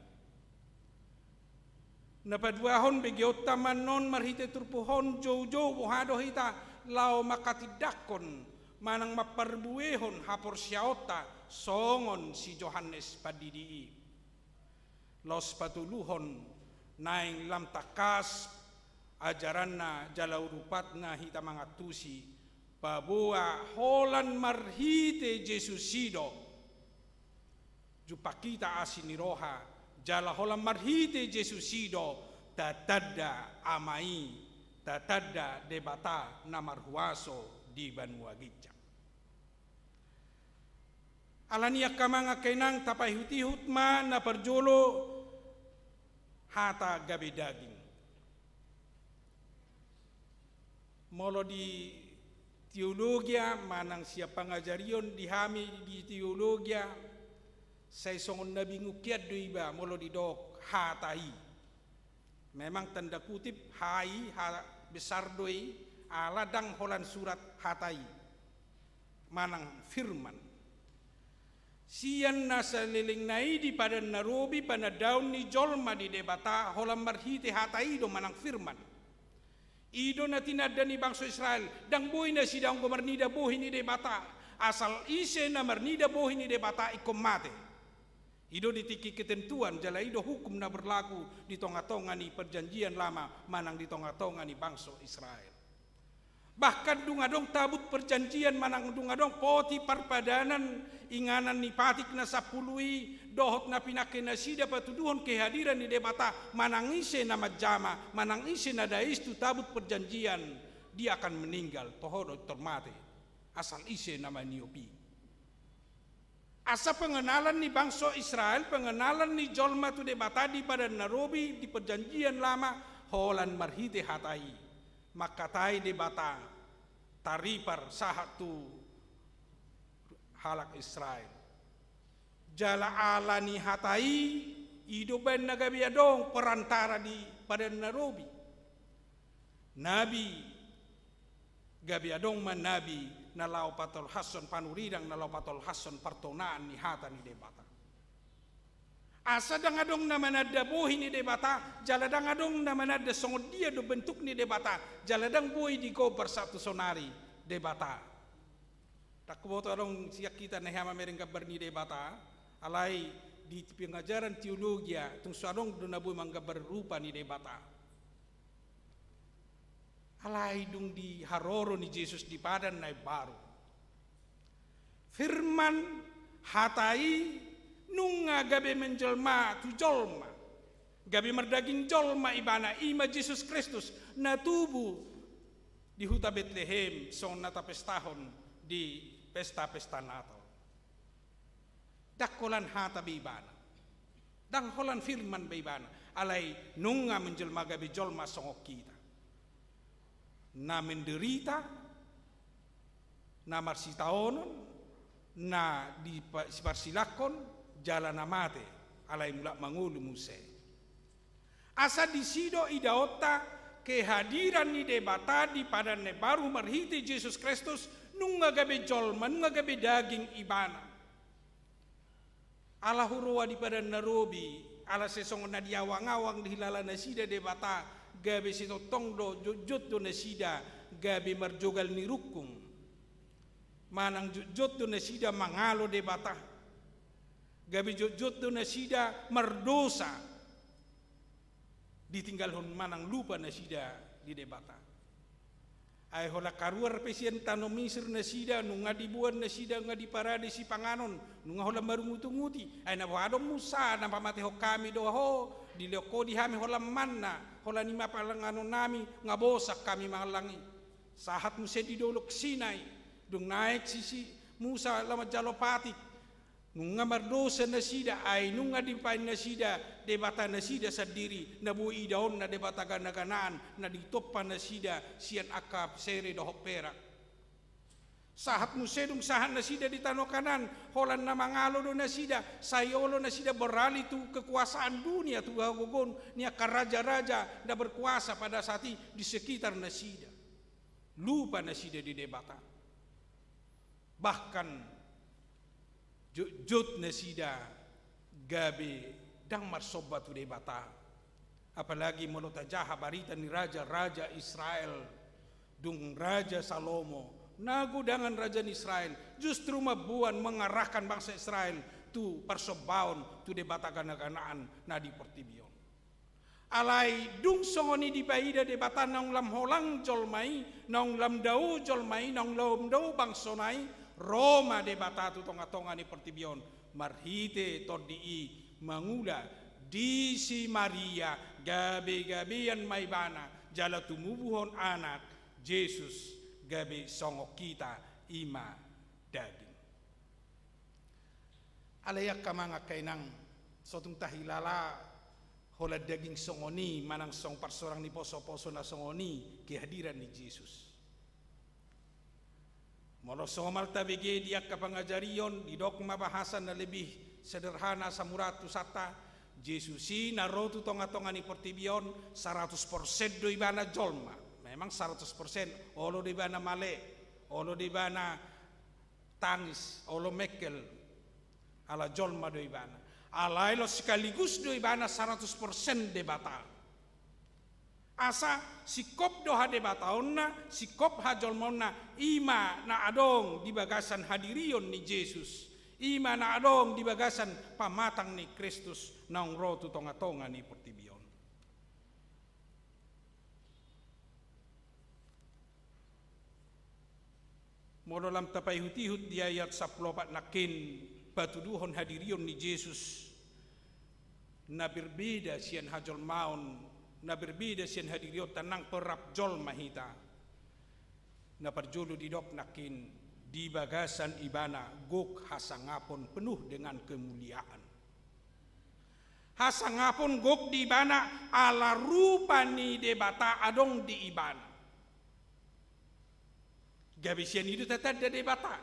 Na paduahon, begeonta ma annon marhite turpuk on joujou boha do hita laho manghatindanghon manang mamparbuehon haporseaonta songon si Johannes Pandidi i. Laos patoluhon, naeng lam tangkas ajaranna jala urupatna hita mangantusi, paboa holan marhite Jesus i do jumpang hita asi ni roha, jala holan marhite Jesus i do tatanda Ama i, tatanda Debata na marhuaso di banua ginjang. Alani i angka amang, angka inang, tapaihut-ihut ma na parjolo hata gabe daging. Molo di Teologia manang sian pangajarion di hami di teologia, sai songon na bingung hian do iba molo didok hata i. Memang tanda kutip ha i, ha besar do i, ala ndang holan surat hata i manang firman. Sian na salelengna i di Padan na Robi, panandaon ni jolma di Debata holan marhite hata i do manang firman. I do na tinanda ni bangso Israel, ndang boi nasida anggo marnida bohi ni Debata, asal ise na marnida bohi ni Debata ingkon mate. I do di tingki ketentuan jala i do hukum na berlaku di tongatonga ni Perjanjian Lama manang di tongatonga ni bangso Israel. Bahkan dung adong tabut perjanjian manang dung adong poti parpadanan, inganan ni patik na sampulu i, dohot na pinangke nasida patuduhon kehadiran ni Debata, manang ise na manjama, manang ise na dais tu tabut perjanjian, dia akan meninggal, toho do tor mate, asal ise na maniop i. Asa pengenalan ni bangso Israel, pengenalan ni jolma tu Debata di Padan na Robi, di Perjanjian Lama, holan marhite hata i. Mangkatai Debata, taripar sahat tu halak Israel. Jala ala ni hata i, i do baen na gabe adong perantara di Padan na Robi. Nabi, gabe adong ma nabi na laho patolhashon panurirang, na laho patolhashon partonaan ni hata ni Debata. Asa ndang adong na mananda bohi ni Debata, jala ndang adong na mananda songon dia do bentuk ni Debata, jala ndang boi digombar sahat tu saonari Debata. Ndang huboto adong sian hita na hea mamereng gambar ni Debata, alai di pengajaran teologia tung so adong do na boi manggambar rupa ni Debata. Alai dung di haroro ni Jesus di Padan na imbaru, firman, hata i, nunga gabe menjelma tu jolma, gabe mardaging jolma ibana, i ma Jesus Kristus na tubu di huta Betlehem songon na tapestahon di pesta-pesta Natal. Ndang holan hata be ibana, ndang holan firman be ibana, alai nunga menjelma gabe jolma songon hita. Na menderita, na marsitaonon, na di pa-, siparsilangkon, jala na mate, alai mulak mangolu muse. Asa disi do idaonta kehadiran ni Debata di Padan na imbaru marhite Jesus Kristus, nunga gabe jolma, nunga gabe daging ibana. Ala huroha di Padan na Robi, ala sai songon na diawang-awang dihilala nasida Debata, gabe sitongtong do, jotjot do nasida gabe marjogal ni rungkung. Manang jotjot do nasida mangalo Debata. Gabe jotjot do nasida mardosa. Ditinggalhon manang lupa nasida di Debata. Ai holan kaluar pe sian tano Misir nasida, nunga diboan nasida, nunga diparade sipanganon, nunga holan marungutunguti. Ai na boha do Musa, na pamatehon hami do ho, dilehon ho di hami holan manna, holan i ma panganonnami, nunga bosan hami mangan i. Sahat muse di Dolok Sinai, dung naek si, si Musa laho manjalo patik, nunga mardosa nasida, ai nunga dipain nasida debata nasida sandiri, na boi idaonna debata gana-ganaan, na ditompa nasida sian angka sere dohot perak. Sahat muse dung sahat nasida di tano Kanaan, holan na mangalo do nasida, sai olo nasida beralih tu kekuasaan dunia, tu hagogoon ni angka raja-raja na berkuasa pada saat i di sekitar nasida. Lupa nasida di Debata. Bahkan jotjot nasida gabe ndang marsomba tu Debata. Apalagi molo tajaha barita ni raja-raja Israel, dung Raja Salomo, na godangan raja ni Israel, justru mamboan, mengarahkan bangsa Israel tu parsombaon tu debata gana-ganaan na di portibi on. Alai dung songon i dipaida Debata naung lam holang jolma i, naung lam dao jolma i, naung lam dao bangsona i, ro ma Debata tu tonga-tonga ni portibi on, marhite tondi i mangula di si Maria, gabe-gabean ma ibana, jala tumubuhon anak, Jesus, gabe songon hita, i ma daging. Alai angka amang, angka inang, so tung tahilala holan daging songon i, manang songon parsorang ni poso-poso na songon i, kehadiran ni Jesus. Molo somal tabege di angka pangajarion, didok ma bahasa na lebih sederhana, samurat tu santa, Jesus i na ro tu tonga-tonga ni portibi on, saratus persen do ibana jolma. Memang saratus persen, olo do ibana male, olo do ibana tangis, olo mengkel, ala jolma do ibana. Alai lo sekaligus do ibana saratus persen Debata. Asa singkop do hadebataonna, singkop hajolmaonna, i ma na adong di bagasan hadirion ni Jesus, i ma na adong di bagasan pamatang ni Kristus naung ro tu tonga-tonga ni portibi on. Molo lam tapaihut-ihut di ayat sampulu opat nangkin, patuduhon hadirion ni Jesus na berbeda sian hajolmaon, na berbeda sian hadirionta nang pe rap jolma hita. Na parjolo didok nangkin, di bagasan ibana gok hasangapon, penuh dengan kemuliaan. Hasangapon gok di ibana ala rupa ni Debata adong di ibana. Gabe sian i do tatanda Debata.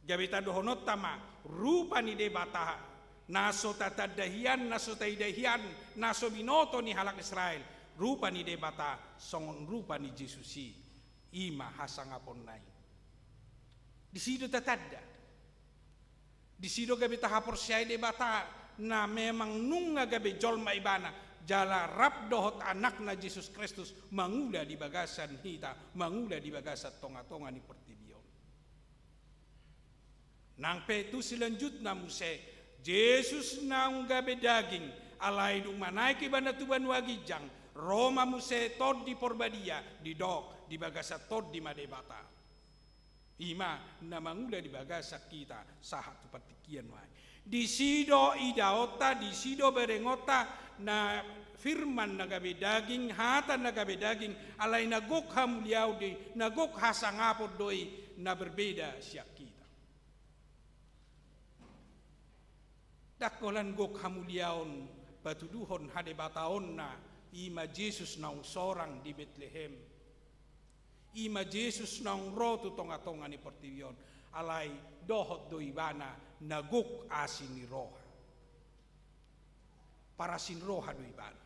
Gabe tandaononta ma rupa ni Debata, na so tatanda hian, na so taida hian, na so binoto ni halak Israel. Rupa ni Debata songon rupa ni Jesus i, i ma hasangaponna i. Disi do tatanda. Disi do gabe tahaporseai Debata na memang nunga gabe jolma ibana, jala rap dohot Anakna Jesus Kristus mangula di bagasan hita, mangula di bagasan tonga-tonga ni portibi on. Nang pe tu selanjutna muse, Jesus naung gabe daging, alai dung manaek ibana tu banua ginjang, ro ma muse Tondi Porbadia, didok di bagasan Tondi ma Debata. I ma na mangula di bagasan hita sahat tu partingkian nuaeng. Disi do idaonta, disi do berengonta, na Firman na gabe daging, hata na gabe daging, alai na gok hamuliaon do i, na gok hasangapon do i, na berbeda sian hita. Ndang holan gok hamuliaon patuduhon hadebataonna, i ma Jesus naung sorang di Betlehem. I ma Jesus naung ro tu tonga-tonga ni portibi on, alai dohot do ibana na gok asi ni roha. Parasi ni roha do ibana.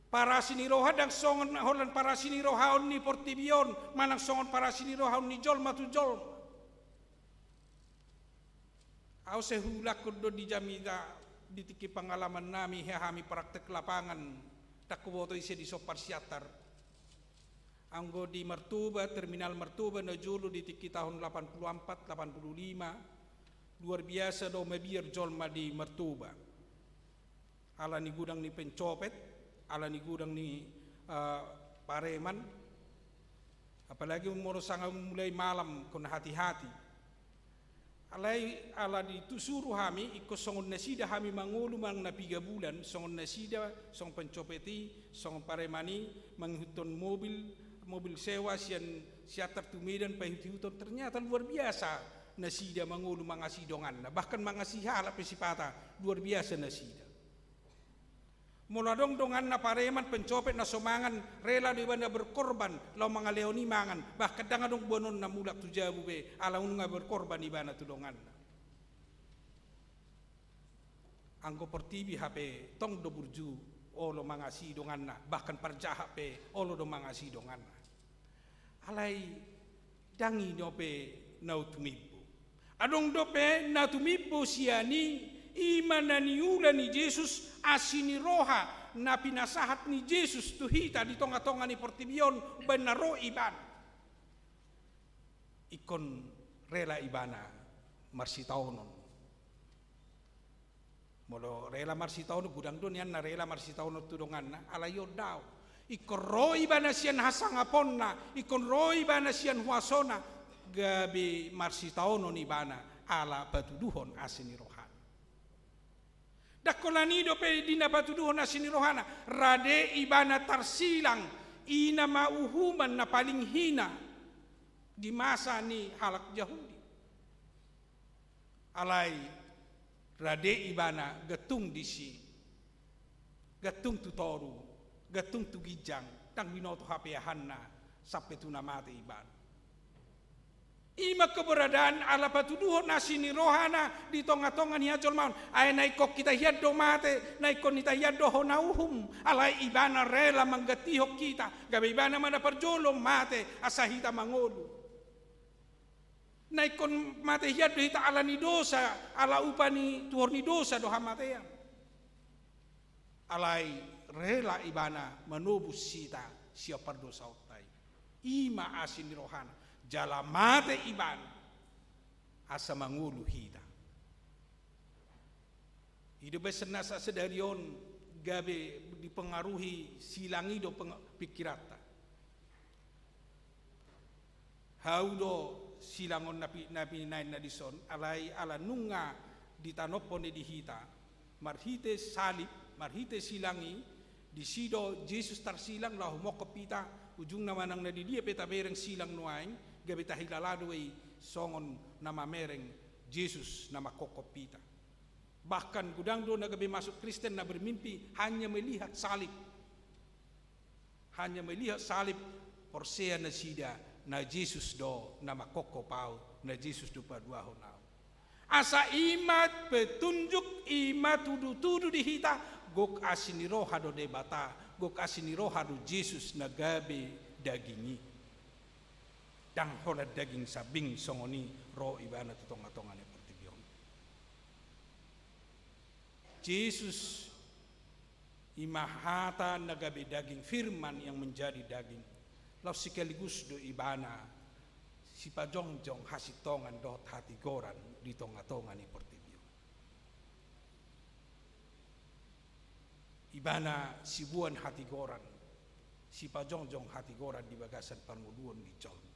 Parasi ni roha ndang songon holan parasi ni rohaon ni portibi on, manang songon parasi ni rohaon ni jolma tu jolma. Au sai huulakhon do di jamita di tingki pangalaman nami, hea hami praktek lapangan, ndang huboto ise dison parsiantar. Anggo di Martoba, terminal Martoba na jolo di tingki tahun lapan puluh empat, lapan puluh lima, luar biasa do mabiar jolma di Martoba. Ala ni godang ni pencopet, ala ni godang ni, eh, pareman. Apalagi molo sanga mulai malam, ingkon hati-hati. Alai ala ditusuru hami, ingkon songon nasida hami mangolu manang na piga bulan, songon nasida, songon pencopet i, songon pareman i, mangihuthon mobil, mobil sewa sian Siantar tu Medan paihut-ihuton, ternyata luar biasa nasida mangolu mangasihi donganna, bahkan mangasihi halak pe sipata, luar biasa nasida. Molo adong donganna pareman pencopet na so mangan, rela do ibana berkorban laho mangalehon i mangan, bahkan ndang adong boanonna mulak tu jabu be, ala nunga berkorban ibana tu donganna. Anggo portibi hape tong do burju, olo mangasihi donganna, bahkan parjahat pe olo do mangasihi donganna. Alai ndang i dope na tumimbo. Adong dope na tumimbo sian i, i ma na niula ni Jesus, asi ni roha na pinasahat ni Jesus tu hita di tonga-tonga ni portibi on, baen na ro ibana. Ingkon rela ibana marsitaonon. Molo rela marsitaonon, godang do nian na rela marsitaonon tu donganna, alai on daong. Ingkon ro ibana sian hasangaponna, ingkon ro ibana sian huasona, gabe marsitaonon ibana ala patuduhon asi ni rohana. Ndang holan i dope di na patuduhon asi ni rohana, rade ibana tarsilang, i na ma uhuman na paling hina di masa ni halak Jahudi. Alai rade ibana gantung disi, gantung tu toru, gantung tu ginjang, ndang binoto hapeahanna sampe tu na mate ibana. keberadaan ala patuduhon asi ni rohana di tonga-tonga ni hajolmaon. Ai na ingkon hita hian do mate, na ingkon hita hian do hona uhum. Alai ibana rela manggantihon hita, gabe ibana ma na parjolo mate asa hita mangolu. Na ingkon mate hian do hita ala ni dosa, ala upa ni tuhor ni dosa do hamatean. Alai rela ibana manobus hita sian pardosaonta i. I ma asi ni rohana. Jala mate ibana asa mangolu hita. I do baen na sasadari on gabe dipengaruhi silang i do peng-, pingkiranta. Hau do silang on na pi-, na pinain na dison, alai ala nunga ditanophon i di hita marhite salib, marhite silang i, disi do Jesus tarsilang laho monghop hita. Ujungna manang na di dia pe tabereng silang nuaeng, gabe tahilala do i songon na mamereng Jesus na manghophop hita. Bahkan godang do na gabe masuk Kristen na bermimpi hanya melihat salib. Hanya melihat salib, porsea nasida na Jesus do na manghophop au, na Jesus do paduahon au. Asa i ma petunjuk, i ma tudutudu di hita, gok asi ni roha do Debata, gok asi ni roha do Jesus na gabe daging i. Ndang holan daging sambing songon i ro ibana tu tonga-tonga ni portibi on. Jesus i ma hata na gabe daging, firman yang menjadi daging. Laos sekaligus do ibana sipajongjong hasintongan dohot hatigoran di tonga-tonga ni portibi on. Ibana siboan hatigoran, sipajongjong hatigoran di bagasan parngoluon ni jolma.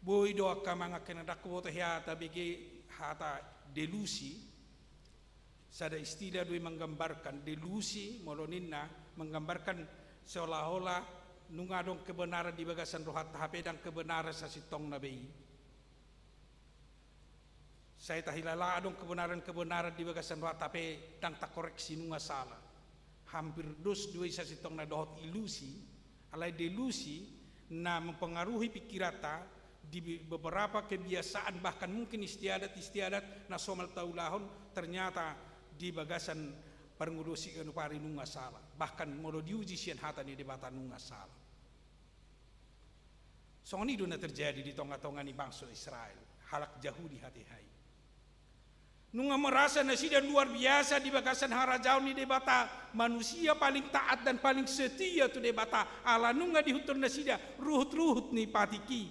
Boi do angka amang angka inang, ndang huboto hea tabege hata delusi, sada istilah do i manggambarkan delusi, molo ninna manggambarkan seolah-olah nunga adong kebenaran di bagasan rohanta hape ndang kebenaran sasintongna be i. Sai tahilala adong kebenaran-kebenaran di bagasan rohanta hape ndang takoreksi nunga sala. Hampir dos do i sasintongna dohot ilusi, alai delusi na mempengaruhi pingkiranta di be-, beberapa kebiasaan, bahkan mungkin istiadat-istiadat na somal taulahon, ternyata di bagasan parngoluon siganup ari nunga sala. Bahkan molo diuji sian hata ni Debata nunga sala. Songon i do na terjadi di tonga-tonga ni bangso Israel, halak Jahudi hatiha i. Nunga merasa nasida luar biasa di bagasan harajaon ni Debata, manusia paling taat dan paling setia tu Debata, ala nunga diihuthon nasida ruhut-ruhut ni patik i.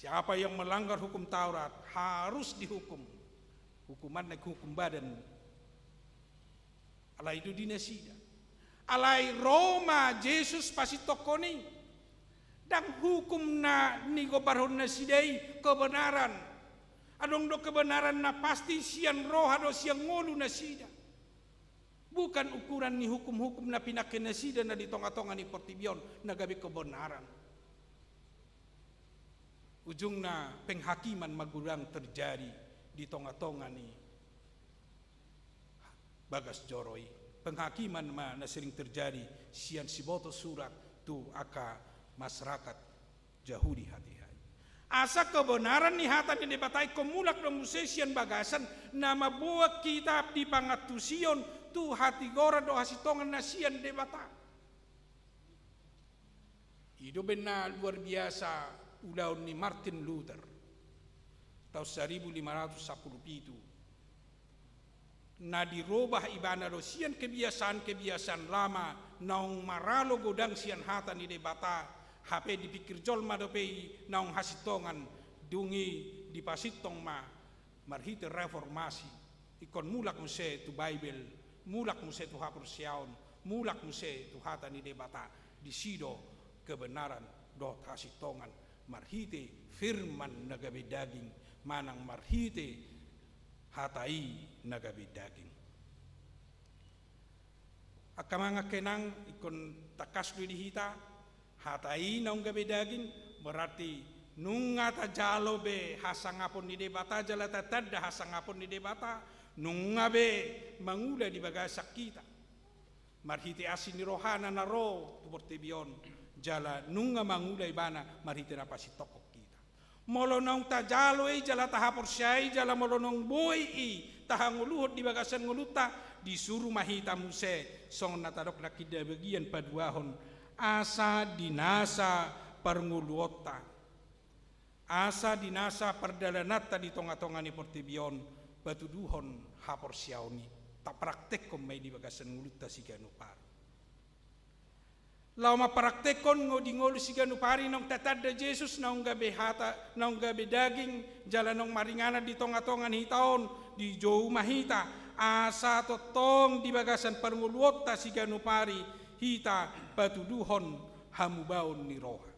Siapa yang melanggar hukum Taurat harus dihukum. Hukumanna hukum badan. Alai do di nasida. Alai ro ma Jesus pasintongkon i. Ndang hukum na nigombarhon nasida i kebenaran. Adong do kebenaran na pasti sian roha do sian ngolu nasida. Bukan ukuran ni hukum-hukum na pinangke nasida na di tonga-tonga ni portibi on na gabe kebenaran. Ujungna penghakiman ma godang terjadi di tonga-tonga ni bagas joro i. Penghakiman ma na sering terjadi sian siboto surat tu angka masyarakat Jahudi hatiha i. Asa kebenaran ni hata ni Debata ingkon mulak do muse sian bagasan na mamboan hita di pangantusion tu hatigoran dohot hasintongan na sian Debata. I do baen na luar biasa ulaon ni Martin Luther taon saribu lima ratus sampulu pitu. Na dirobah ibana do sian kebiasaan-kebiasaan lama naung maralo godang sian hata ni Debata, hape dipingkir jolma dope i naung hasintongan, dung i dipasintong ma marhite reformasi, ingkon mulak muse tu Baibel, mulak muse tu haporseaon, mulak muse tu hata ni Debata, disi do kebenaran dohot hasintongan marhite firman na gabe daging, manang marhite hata i na gabe daging. Angka amang angka inang, ingkon tangkas do i di hita, hata i naung gabe daging, berarti nunga tajalo be hasangapon ni Debata jala tatanda hasangapon ni Debata, nunga be mangula di bagasan hita. Marhite asi ni rohana na ro tu portibi on, jala nunga mangula ibana marhite na pasintongkon hita. Molo naung tajalo i jala tahaporseai, jala molo naung boi i tahangoluhon di bagasan ngolunta, disuru ma hita muse songon na tadok nangkin di bagian paduahon, asa di nasa parngoluonta, asa di nasa pardalananta di tongatonga ni portibi on, patuduhon haporseaon i. Tapraktekkon ma i di bagasan ngolunta siganup ari. Laho mampraktekkon ngo di ngolu siganup ari naung tatanda Jesus, naung gabe hata, naung gabe daging, jala naung maringanan di tongatonga ni hita on, dijou ma hita, asa tongtong di bagasan parngoluonta siganup ari hita patuduhon hamubaon ni roha.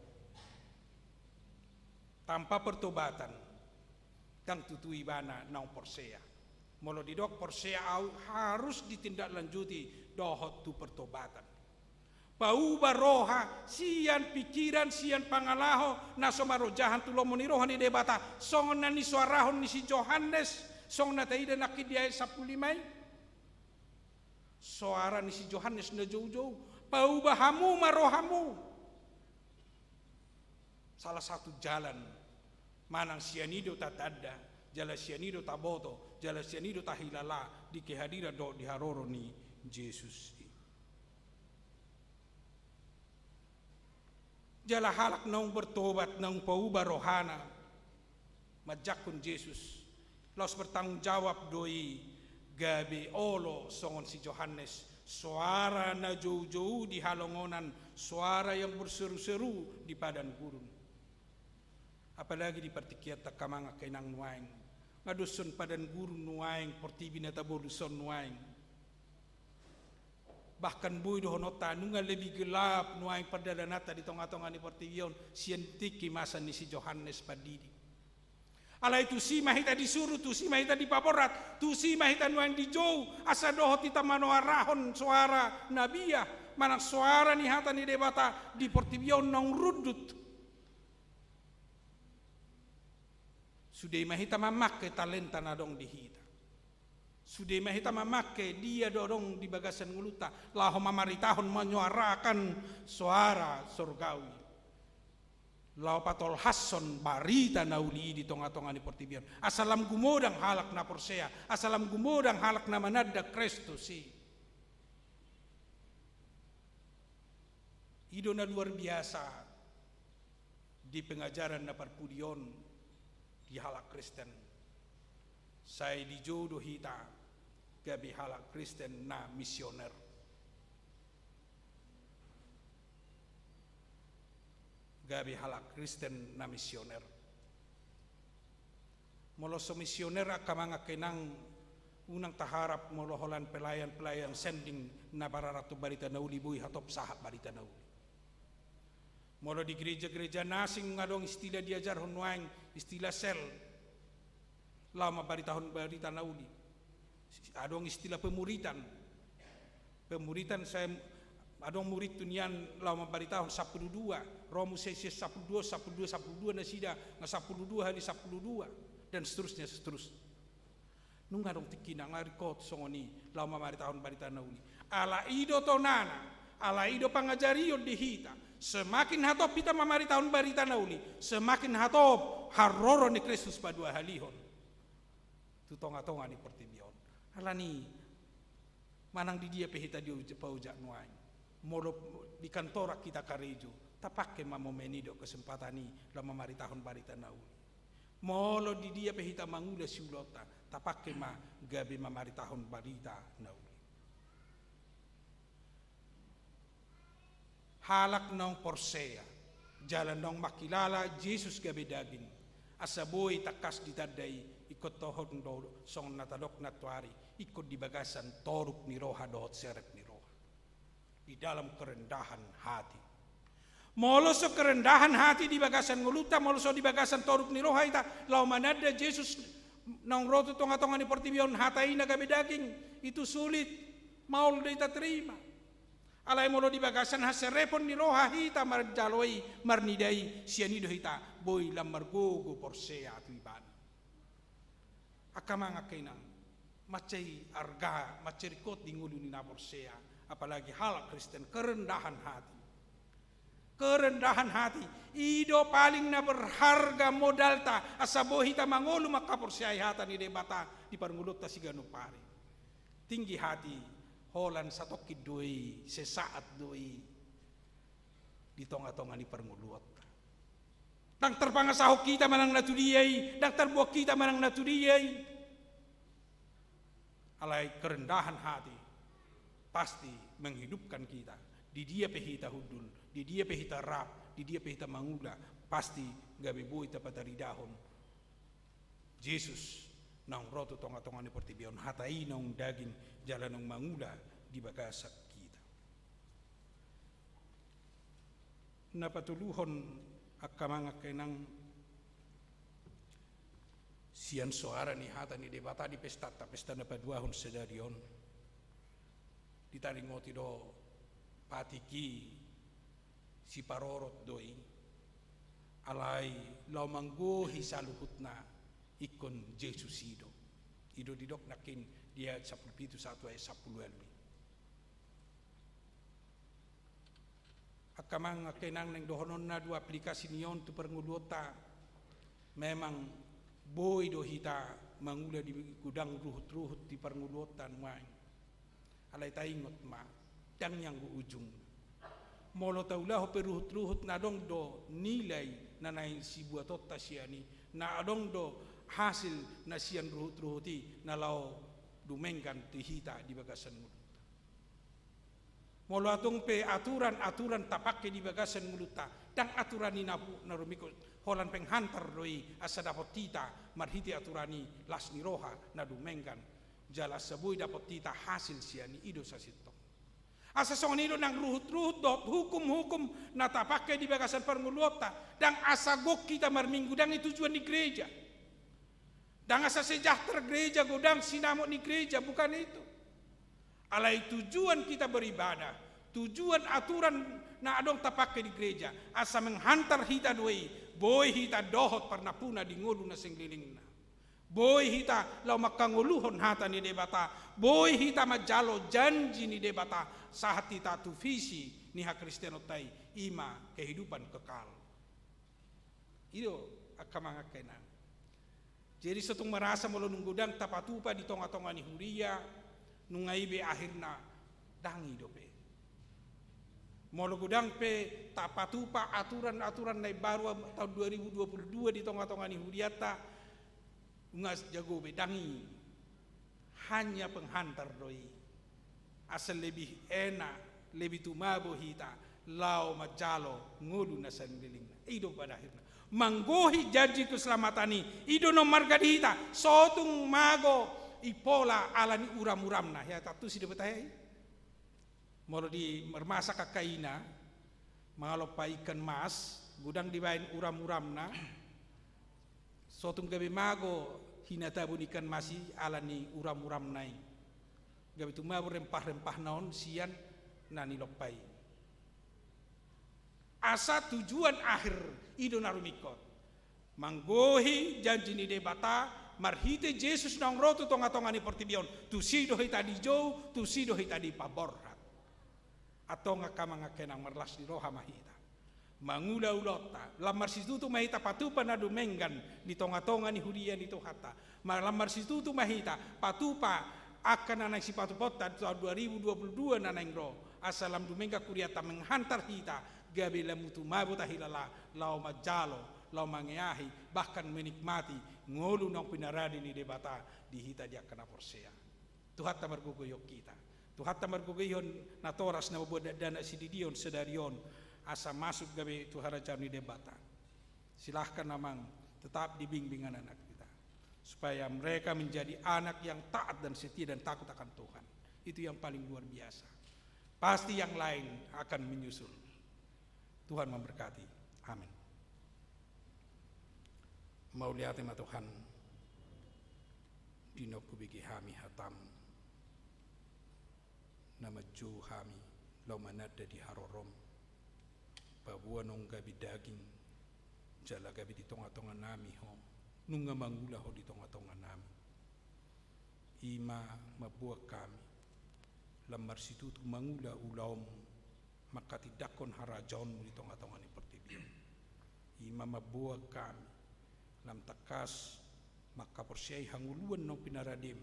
Tanpa pertobatan, ndang tutu ibana naung porsea. Molo didok porsea au, harus ditindaklanjuti dohot tu pertobatan. Pauba roha, sian pikiran, sian pangalaho na so marojahan tu lomo ni roha ni Debata, songon na nisoarahon ni si Johannes, songon na taida nangkin di ayat sampulu lima i. Soara ni si Johannes na joujou, pauba hamu ma rohamu. Salah satu jalan manang sian i do tatanda, jala sian i do taboto, jala sian i do tahilala di kehadiran dohot di haroro ni Jesus i. Jala halak naung bertobat, naung pauba rohana, manjangkon Jesus, laos bertanggung jawab do i, gabe olo songon si Johannes, soara na joujou di halongonan, soara yang berseru-seru di padang gurun. Apalagi di partingkian ta, angka amang, angka inang, nuaeng. Nga doshon padang gurun nuaeng, portibi na tabolus on nuaeng. Bahkan boi dohononta, nunga lebih gelap nuaeng pardalananta di tongatonga ni portibi on, sian tingki masa ni si Johannes Pandidi. Alai tusi ma hita disuru, tusi ma hita dipaborat, tusi ma hita nuaeng dijou, asa dohot hita manoarahon soara na biah, manang soara ni hata ni Debata di portibi on naung rundut. Sude ma hita mamangke talenta na adong di hita. Sude ma hita mamangke dia do adong di bagasan ngolunta, laho mamaritahon, manyoarakan soara sorgawi. Laho patolhashon barita na uli i di tongatonga ni portibi on. Asa lam gumodang halak na porsea, asa lam gumodang halak na mananda Kristus i. I do na luar biasa di pengajaran na parpudi on di halak Kristen. Sai dijou do hita gabe halak Kristen na misioner. Gabe halak Kristen na misioner. Molo so misioner, angka amang, angka inang, unang taharap molo holan pelayan-pelayan sending na mararat tu barita na uli, boi hatop sahat barita na uli. Molo di gereja-gereja na asing nga adong istilah diajarhon nuaeng, istilah sel. Laho mambaritahon barita na uli. Adong istilah pemuritan. Pemuritan, sai adong murid tu nian laho mambaritahon sampulu dua, ro muse sian sampulu dua, sampulu dua, sampulu dua nasida, nga sampulu dua hali sampulu dua, dan seterusnya, seterusnya. Nunga adong tingkina, nga ringkot songon i laho mamaritahon barita na uli. Ala i do tonana, ala i do pangajarion di hita. Semakin hatop hita mamaritahon barita na uli, semakin hatop haroro ni Kristus paduahalihon tu tongatonga ni portibi on. Alani, manang di dia pe hita di uj-, paojak nuaeng. Molo di kantoran hita karejo, tapangke ma momen i dohot kesempatan i laho mamaritahon barita na uli. Molo di dia pe hita mangula siulaonta, tapangke ma gabe mamaritahon barita na uli. Halak naung porsea, jala naung mangkilala Jesus gabe daging, asa boi tangkas ditanda i, ingkon toho do songon na tadok nantoari, ingkon di bagasan toruk ni roha dohot serep ni roha. Di dalam kerendahan hati. Molo so kerendahan hati di bagasan ngolunta, molo so di bagasan toruk ni roha hita, laho mananda Jesus naung ro tu tongatonga ni portibi on, hata i na gabe daging, itu sulit, maol do hita terima. Alai molo di bagasan haserepon ni roha hita manjalo i, marnida i, sian i do hita boi lam margogo porsea tu ibana. Angka amang, angka inang, mansai arga, mansai ringkot di ngolu ni na porsea, apalagi halak Kristen, kerendahan hati. Kerendahan hati, i do paling na berharga modalta, asa boi hita mangolu mangkaporseai hata ni Debata di parngoluonta siganup ari. Tinggi hati, holan satongkin do i, sesaat do i, di tonga-tonga ni parngoluonta. Ndang tarpangasahon hita manang na tudia i, ndang tarbuat hita manang na tudia i. Alai kerendahan hati pasti menghidupkan kita. Di dia pe hita hundul, di dia pe hita rap, di dia pe hita mangula, pasti gabe boi tapataridahon Jesus naung ro tu tonga-tonga ni portibi on, hata i naung daging jala naung mangula di bagasan hita. Na patoluhon, angka amang angka inang, sian soara ni hata ni Debata di pestanta, pesta na paduahon sadari on, ditaringoti do patik i siparorot do i, alai laho manggohi saluhutna ingkon Jesus i do. I do didok nangkin di ayat sampulu pitu sahat tu ayat sampulu ualu i. Angka amang angka inang, naeng dohononna do aplikasi ni on tu parngoluonta. Memang boi do hita mangula di godang ruhut-ruhut di parngoluonta nuaeng. Alai taingot ma, ndang i anggo ujungna. Molo taulahon pe ruhut-ruhut, na adong do nilai na naeng sibuatonta sian i, na adong do hasil na sian ruhut-ruhut i na laho dumenggan tu hita di bagasan ngolunta. Molo adong pe aturan-aturan tapangke di bagasan ngolunta, ndang aturan i na pu-, na rumingkot, holan penghantar do i asa dapot hita marhite aturan i las ni roha na dumenggan, jala asa boi dapot hita hasil sian i, i do sasintongna. Asa songon i do nang ruhut-ruhut dohot hukum-hukum na tapangke di bagasan parngoluonta, ndang asa gok hita marminggu, ndang i tujuan ni gereja. Ndang asa sejahtera gereja, godang sinamot ni gereja, bukan itu. Alai tujuan kita beribadah, tujuan aturan na adong tapangke di gereja, asa menghantar hita do i, boi hita dohot parnampuna di ngolu na salelenglelengna. Boi hita laho mangkangoluhon hata ni Debata, boi hita manjalo janji ni Debata, sahat hita tu visi ni hakristenonta i, i ma kehidupan kekal. I do, angka amang angka inang. Jadi, so tung marasa molo nunga godang tapatupa di tonga-tonga ni huria, nunga i be akhirna, ndang i dope. Molo godang pe tapatupa aturan-aturan na imbaru tahun dua ribu dua puluh dua di tonga-tonga ni hurianta, nunga jago be, ndang i. Hanya penghantar do i. Asa lebih enak, lebih tumabo hita laho manjalo ngolu na salelenglelengna. I do pada akhirna. Manggohi janji keselamatan i, i do na marga di hita, so tung mago i pola ala ni uram-uramna. Ia tantu si Debata i. Molo di marmasak angka ina, mangalompa ikan mas, godang dibaen uram-uramna, so tung gabe mago hinatabon ikan mas i ala ni uram-uramna i. Gabe tumabo rempah-rempahna on sian na nilompa i. Asa tujuan akhir i do na rumingkot. Manggohi janji ni Debata, marhite Jesus naung ro tu tonga-tonga ni portibi on, tusi do hita dijou, tusi do hita dipaborhat. Antong angka amang angka inang, marlas ni roha ma hita. Mangula ulaonta, lam marsitutu ma hita patupa na dumenggan di tonga-tonga ni huria ni Tuhanta. Ma-, lam marsitutu ma hita patupa angka na naeng sipatupaonta di tahun dua ribu dua puluh dua na naeng ro. Asa lam dumenggan hurianta menghantar hita, gabe lam tumabo tahilala, laho manjalo, laho mangeahi, bahkan menikmati ngolu naung pinarade ni Debata di hita di angka na porsea. Tuhanta margogoihon hita. Tuhanta margogoihon natoras na mamboan dakdanak sididion sadari on, asa masuk gabe tu harajaon ni Debata. Silahkan amang, tetap dibimbing anak-anak kita, supaya mereka menjadi anak yang taat dan setia dan takut akan Tuhan. Itu yang paling luar biasa. Pasti yang lain akan menyusul. Tuhan memberkati. Amin. Mauliate ma Tuhan, di naung hubege hami hataM, na manjou hami laho mananda di haroroM. Paboa naung gabe daging, jala gabe di tonga-tonga nami Ho, nunga mangula Ho di tonga-tonga nami. I ma mamboan hami lam marsitutu mangula ulaonMu, manghatindanghon harajaonmu di tonga-tonga ni portibi on. I ma mamboan hami lam tangkas manghaporseai hangoluan naung pinaradem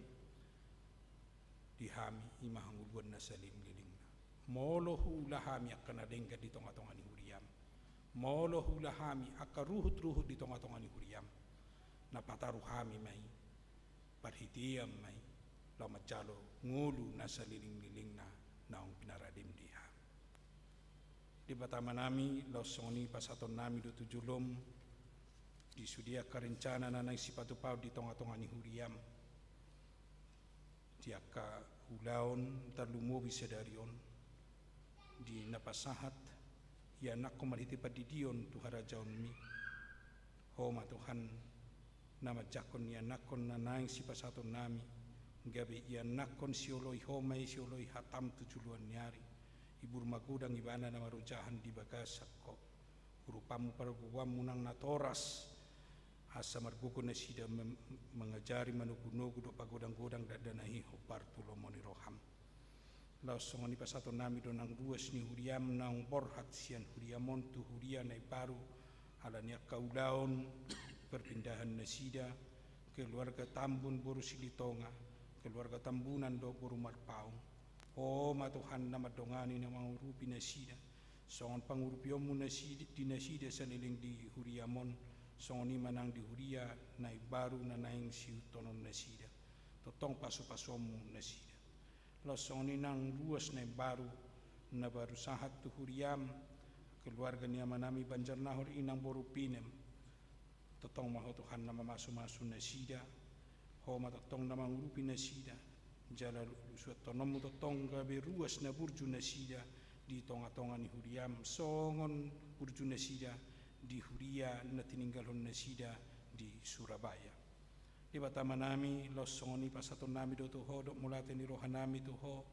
di hami, i ma hangoluan na salelenglelengna. Molo huula hami angka na denggan di tonga-tonga ni huriam, molo huula hami angka ruhut-ruhut di tonga-tonga ni huriam, na pataru hami ma i, parhitean ma i, laho manjalo ngolu na salelenglelengna naung pinaradem di hami. Debata Amanami, laos songon i pasahatonnami do tu jolom di sude angka rencana na naeng sipatupaon di tonga-tonga ni huriam, di angka ulaon tarlumobi sadari on, di na pasahat ianakhon marhite pandidion tu harajaonmi. Ho ma Tuhan, na manjangkon ianakhon na naeng sipasahatonnami, gabe ianakhon sioloi Ho ma i, sioloi hatam tu joloan ni ari. Ibur magodang ibana na marojahan di bagasan Ho. Urupanmu pargogoanmu nang natoras, asa margogo nasida mem-, mangajari manogunogu dohot pagodanggodang dakdanak i hombar tu lomo ni roham. Laos songon i pasahatonnami do nang ruas ni huriam naung borhat sian huriam on tu huria na imbaru, ala ni angka ulaon perpindahan nasida, keluarga Tambun boru Silitonga, keluarga Tambunan dohot boru Marpaung. Ho ma Tuhan na mandongani na mangurupi nasida, songon pangurupionmu nasida, di nasida saleleng di huriam on, songon i ma nang di huria na imbaru na naeng siihuthonon nasida. Tongtong pasupasuonmu nasida. Laos songon i nang ruas na imbaru na baru sahat tu huriam, keluarga ni amanami Banjarnahor inang boru Pinem. Tongtong ma Ho Tuhan na mamasumasu nasida, Ho ma tongtong na mangurupi nasida, jala suanhononmu tongtong gabe ruas na burju nasida di tonga-tonga ni huriam, songon burju nasida di huria na tininggalhon nasida di Surabaya. Debata Amanami, laos songon i pasahatonnami do tu Ho, dohot mauliate ni rohanami tu Ho,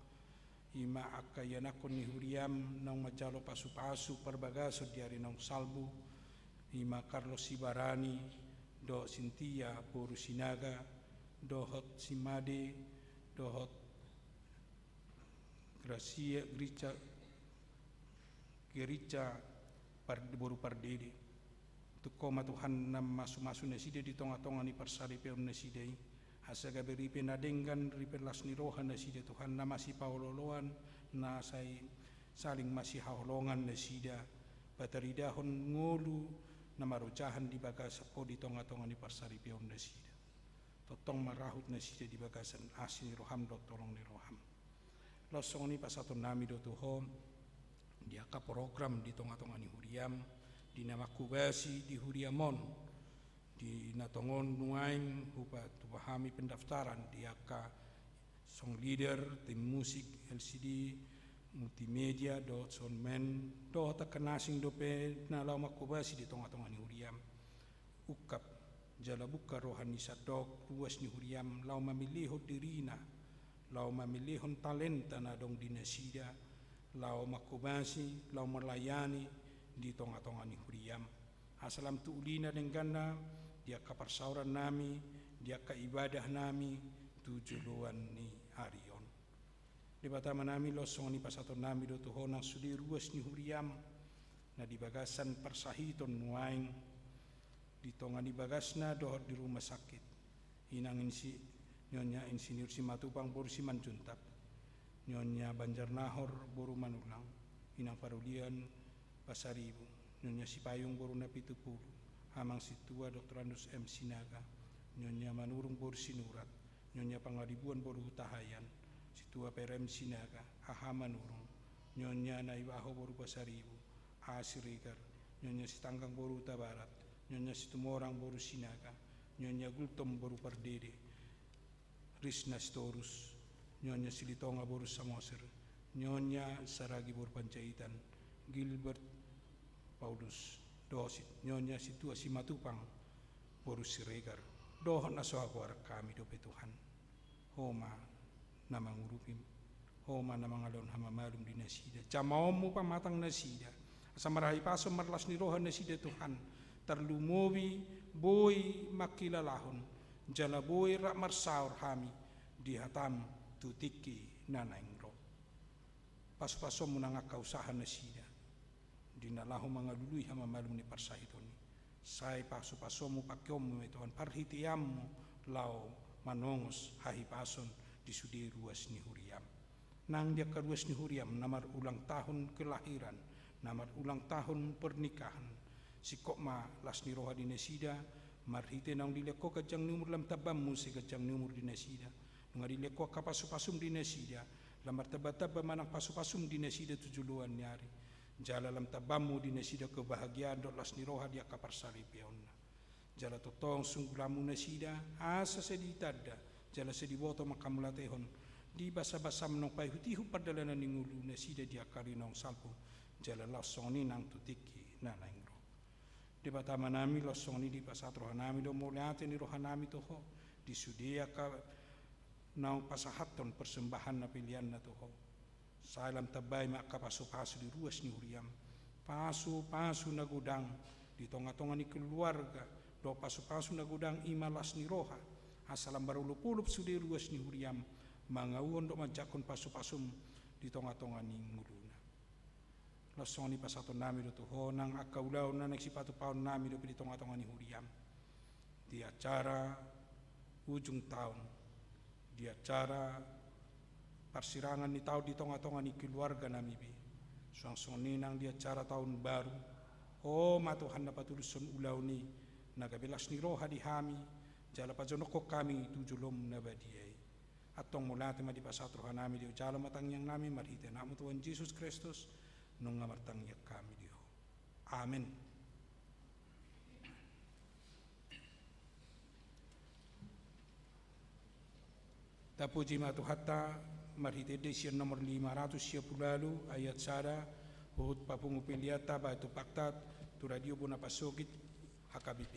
i ma angka ianakhon ni huriam naung manjalo pasupasu parbagason di ari naung salpu, i ma Carlos Sibarani, dohot Sintia boru Sinaga, dohot si Made, dohot Gracia, Grica, Gerica, par-, boru Pardede. Tung Ho ma Tuhan na mamasumasu nasida di tonga-tonga ni parsaripeon nasida i, asa gabe ripe na denggan, ripe las ni roha nasida Tuhan, na masipaolooloan, na sai saling masihaholongan nasida, pataridahon ngolu na marojahan di bagasan Ho di tonga-tonga ni parsaripeon nasida. Tongtong ma rahut nasida di bagasan asi ni roham dohot holong ni roham. Laos songon i pasahatonnami do tu Ho, di angka program di tonga-tonga ni huriam, di na manghobasi di huriam on, di na tongon nuaeng hupatupa hami pendaftaran di angka song leader, tim musik, L C D, multimedia, dohot soundman, dohot angka na asing dope na laho manghobasi di tonga-tonga ni huriam. Ungkap jala bungka roha ni sandok ruas ni huriam laho mamellehon dirina, laho mamellehon talenta na adong di nasida, laho manghobasi, laho melayani di tonga-tonga ni huriam. Asa lam tu ulina dengganna di angka parsaorannami, di angka ibadahnami tu joloan ni ari on. Debata Amanami, laos songon i pasahatonnami do tu Ho nang sude ruas ni huriam na di bagasan parsahiton nuaeng di tonga ni bagasna dohot di rumah sakit. Inang insi-, Nyonya Insinyur Simatupang boru Simanjuntak, Nyonya Banjarnahor boru Manulang, Inang Parulian Pasaribu, Nyonya Sipayung boru Napitupulu, Amang Sintua Doktorandus M Sinaga, Nyonya Manurung boru Sinurat, Nyonya Pangaribuan boru Hutahaean, Sintua Perem Sinaga, Aha Manurung, Nyonya Naibaho boru Pasaribu, A Siregar, Nyonya Sitanggang boru Hutabarat, Nyonya Situmorang boru Sinaga, Nyonya Gultom boru Pardede, Risna Sitorus, Nyonya Silitonga boru Samosir, Nyonya Saragi boru Panjaitan, Gilbert Paulus, dohot Nyonya Sintua Simatupang boru Siregar, dohot na so hagoaran hami dope Tuhan. Ho ma na mangurupi, Ho ma na mangalehon hamamalum di nasida. Jamaonmu pamatang nasida, asa marhahipason marlas ni roha nasida Tuhan, tarlumobi boi mangkilalahon jala boi rap marsaor hami di hatam tu tingki na naeng ro. Pasupasuonmu nang angka usaha nasida di na laho mangalului hamamalum ni parsahiton i. Sai pasupasuonmu, pangkeonmu ma i Tuhan, parhiteanmu laho manongos hahipason di sude ruas ni huriam. Nang di angka ruas ni huriam na marulang tahun kelahiran, na marulang tahun pernikahan, singkop ma las ni roha di nasida, marhite naung dilehon Ho ganjang ni umur, lam tamba muse ganjang ni umur di nasida. Nunga dilehon Ho angka pasupasum di nasida, lam martambatamba ma nang pasupasum di nasida tu joloan ni ari. Jala lam tamba muse di nasida kebahagiaan dohot las ni roha di angka parsaripeonna. Jala tongtong sunggulanmu nasida, asa sai ditanda, jala sai diboto ma angka mauliatehon di basabasam naung paihutihut pardalanan ni ngolu nasida di angka ari naung salpu, jala laos songon i nang tu tingki na naeng ro. Debata Amanami, laos songon i dipasahat rohanami do mauliate ni rohanami tu Ho, di sude angka naung pasahathon persembahan na peleanna tu Ho. Sai lam tambai ma angka pasupasu di ruas ni huriam. Pasupasu na godang di tongatonga ni keluarga, dohot pasupasu na godang i ma las ni roha, asa lam marolopolop sude ruas ni huriam, mangauhon dohot manjangkon pasupasum di tongatonga ni ngoluna. Laos songon i pasahatonnami do tu Ho nang angka ulaon na naeng sipatupaonnami dope di tongatonga ni huriam, di acara ujung taon, di acara parsirangan ni taon di tongatonga ni keluarganami be. Suang songon i nang di acara taon baru, Ho ma Tuhan na patulushon ulaon i, na gabe las ni roha di hami, jala pajonokhon hami tu jolom na badia i. Antong mauliate ma dipasahat rohanami di Ho, jalo ma tangiangnami marhite Anakmu Tuhan Jesus Kristus, nunga martangiang hami di Ho. Amen. Tapuji ma Tuhanta, marhite ende sian nomor lima ratus sia pulu ualu ayat sada, huhut papungu peleanta bahen tumpakta tu Radio Bona Pasogit, H K B P.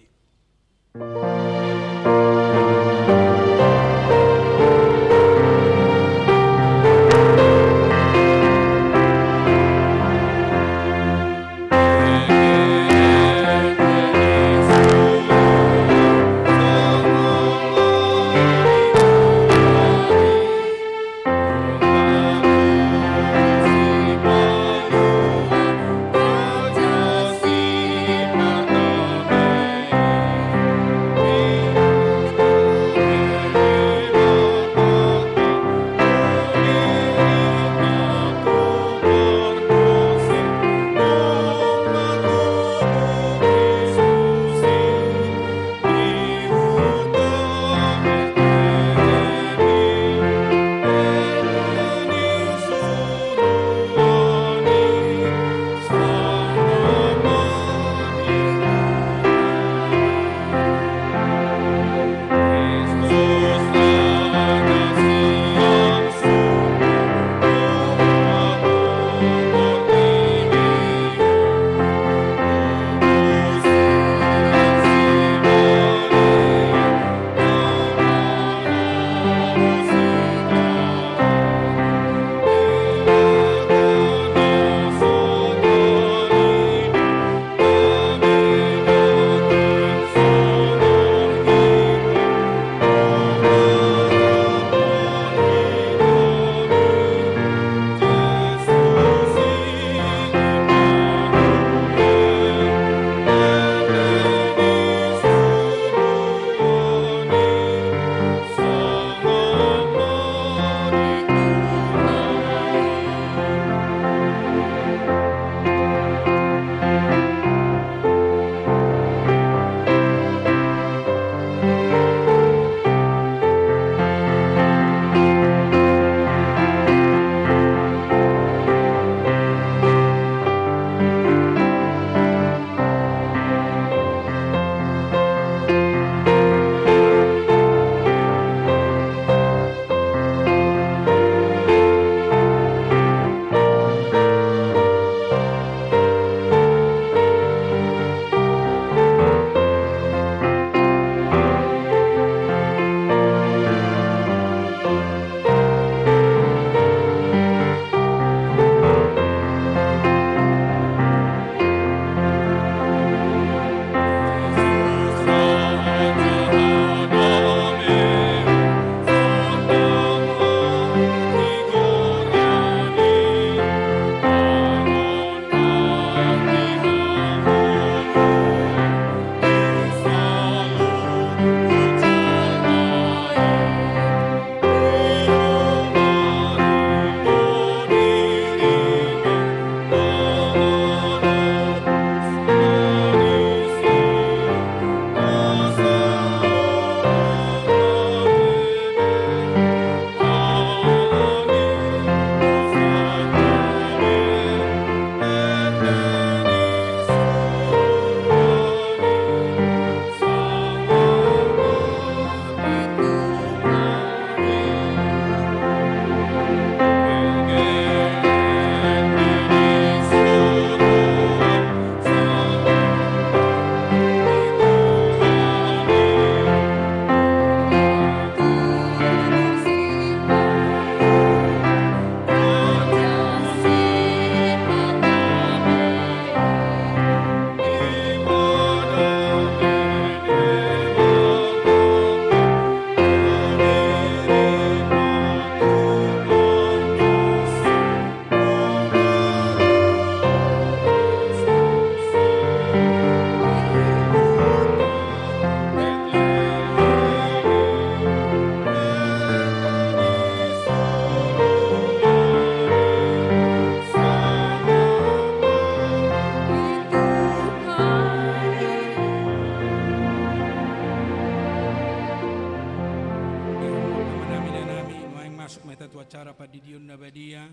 Acara pandidion na badia,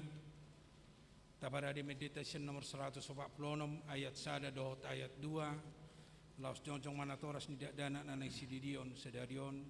taparade ma endenta sian nomor saratus opat pulu onom, ayat sada dohot ayat dua. Laos jongjong ma natoras ni dakdanak na naeng sididion sadari on.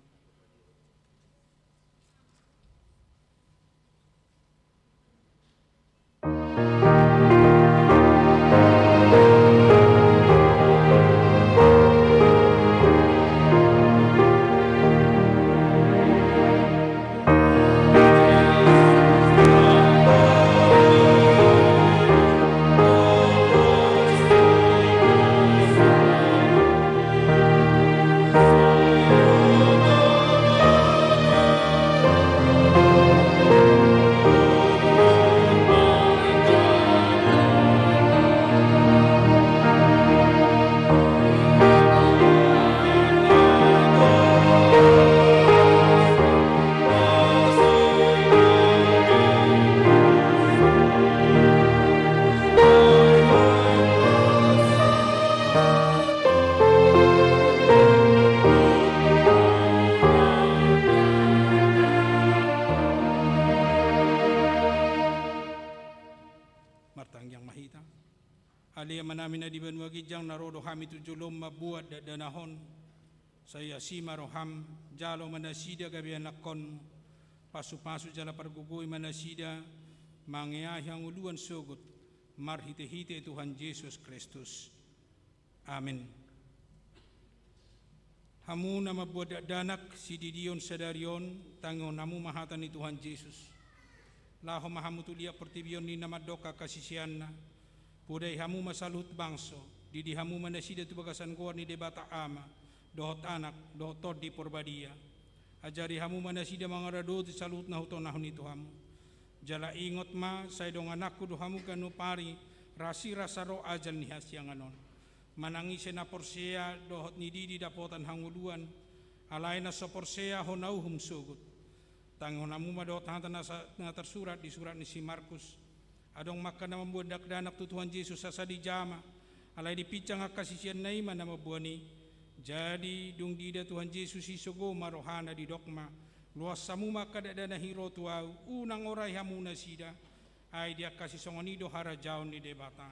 Martangiang ma hita. Ale Amanami na di banua ginjang, na ro do hami tu jolom mamboan dakdanak on. Sai asi ma roham, jalo ma nasida gabe anakkon, pasupasu jala pargogoi ma nasida, mangeahi hangoluan sogot, marhitehite Tuhan Jesus Kristus. Amen. Hamu na mamboan dakdanak sididion sadari on, tangihon hamu ma hata ni Tuhan Jesus. Laho ma hamu tu liat portibi on ninna mandok angka siseanna. Podai hamu ma saluhut bangso, didi hamu ma nasida tu bagasan goar ni Debata Ama, dohot Anak, dohot Tondi Porbadia. Ajari hamu ma nasida mangaradoti saluhut na hutonahon i tu hamu. Jala ingot ma, sai dongananku do hamu ganup ari, rasirasa ro ajal ni hasiangan on. Manang ise na porsea dohot nididi dapotan hangoluan, alai na so porsea hona uhum sogot. Tangihon hamu ma dohot hata na sa-, na tarsurat di surat ni si Markus. Adong ma angka na mamboan dakdanak tu Tuhan Jesus asa dijama, alai dipinsang angka siseanna i ma na mamboan i. Jadi, dung diida Tuhan Jesus i, sogo ma rohana, didok ma: Loas hamu ma angka dakdanak i ro tu Ahu, unang orai hamu nasida. Ai di angka sisongon i do harajaon ni Debata.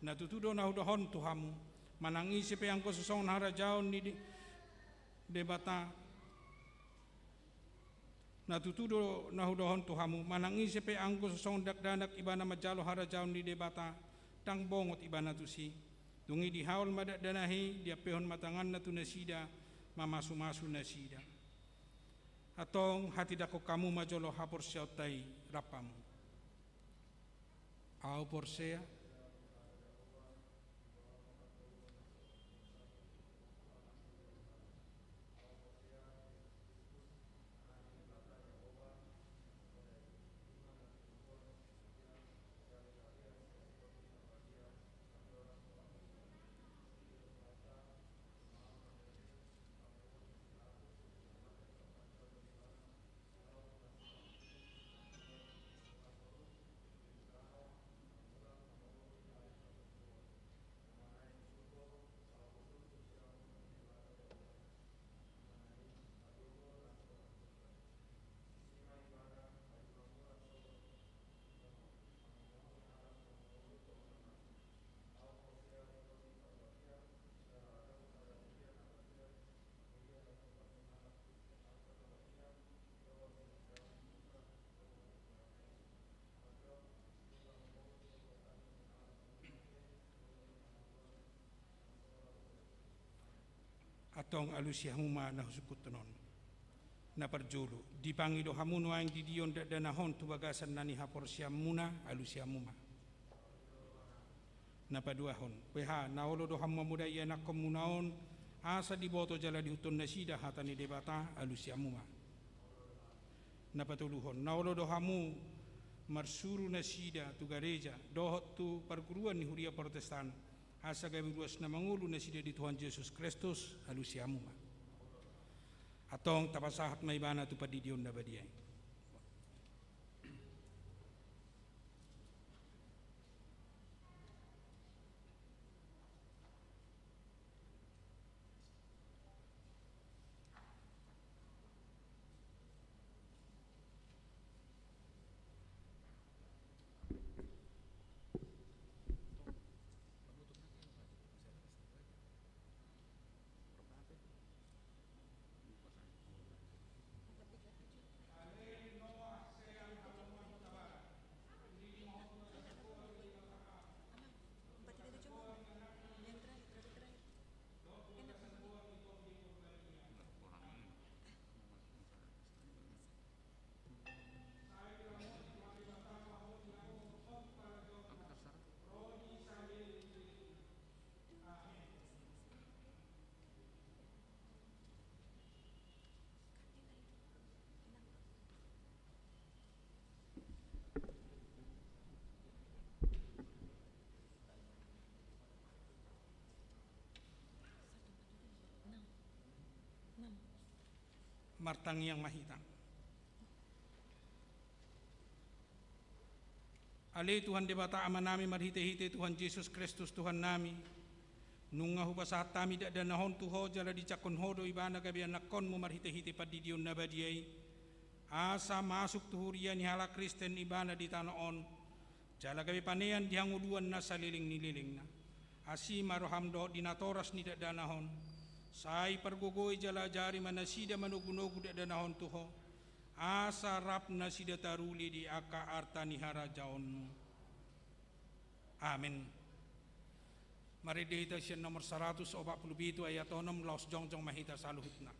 Na tutu do na hudohon tu hamu, manang ise pe anggo so songon harajaon ni De-, Debata. Na tutu do na hudohon tu hamu, manang ise pe anggo so songon dakdanak ibana manjalo harajaon ni Debata, ndang bongot ibana tusi. Dung i dihaol ma dakdanak i, diampehon ma tanganna tu nasida, mamasumasu nasida. Antong hatindangkon hamu ma jolo haporseaonta i, rap hamu. Ahu porsea. Antong alusi hamu ma na husungkunhon on. Na parjolo, dipangido hamu nuaeng didion dakdanak on tu bagasan na nihaporseaonmuna, alusi hamu ma. Na paduahon, beha, na olo do hamu mamodai ianakkonmuna on, asa diboto jala diihuthon nasida hata ni Debata, alusi hamu ma. Na patoluhon, na olo do hamu marsuru nasida tu gareja dohot tu parguruan ni huria Protestan, asa gabe ruas na mangolu nasida di Tuhan Jesus Kristus, alusi hamu ma. Antong tapasahat ma ibana tu pandidion na badia i. Martangiang ma hita. Ale Tuhan Debata Amanami, marhitehite Tuhan Jesus Kristus Tuhannami, nunga hupasahat hami dakdanak on tu Ho, jala dijangkon Ho do Ibana gabe anakkonMu marhitehite pandidion na badia i, asa masuk tu huria ni halak Kristen Ibana di tano on, jala gabe panean di hangoluan na saleleng ni lelengna. Asi ma rohaM dohot di natoras ni dakdanak on. Sai pargogoi jala ajari ma nasida manogunogu dakdanak on tu Ho, asa rap nasida taruli di angka arta ni harajaonMu. Amen. Marende hita sian nomor saratus opat pulu pitu ayat onom, laos jongjong ma hita saluhutna.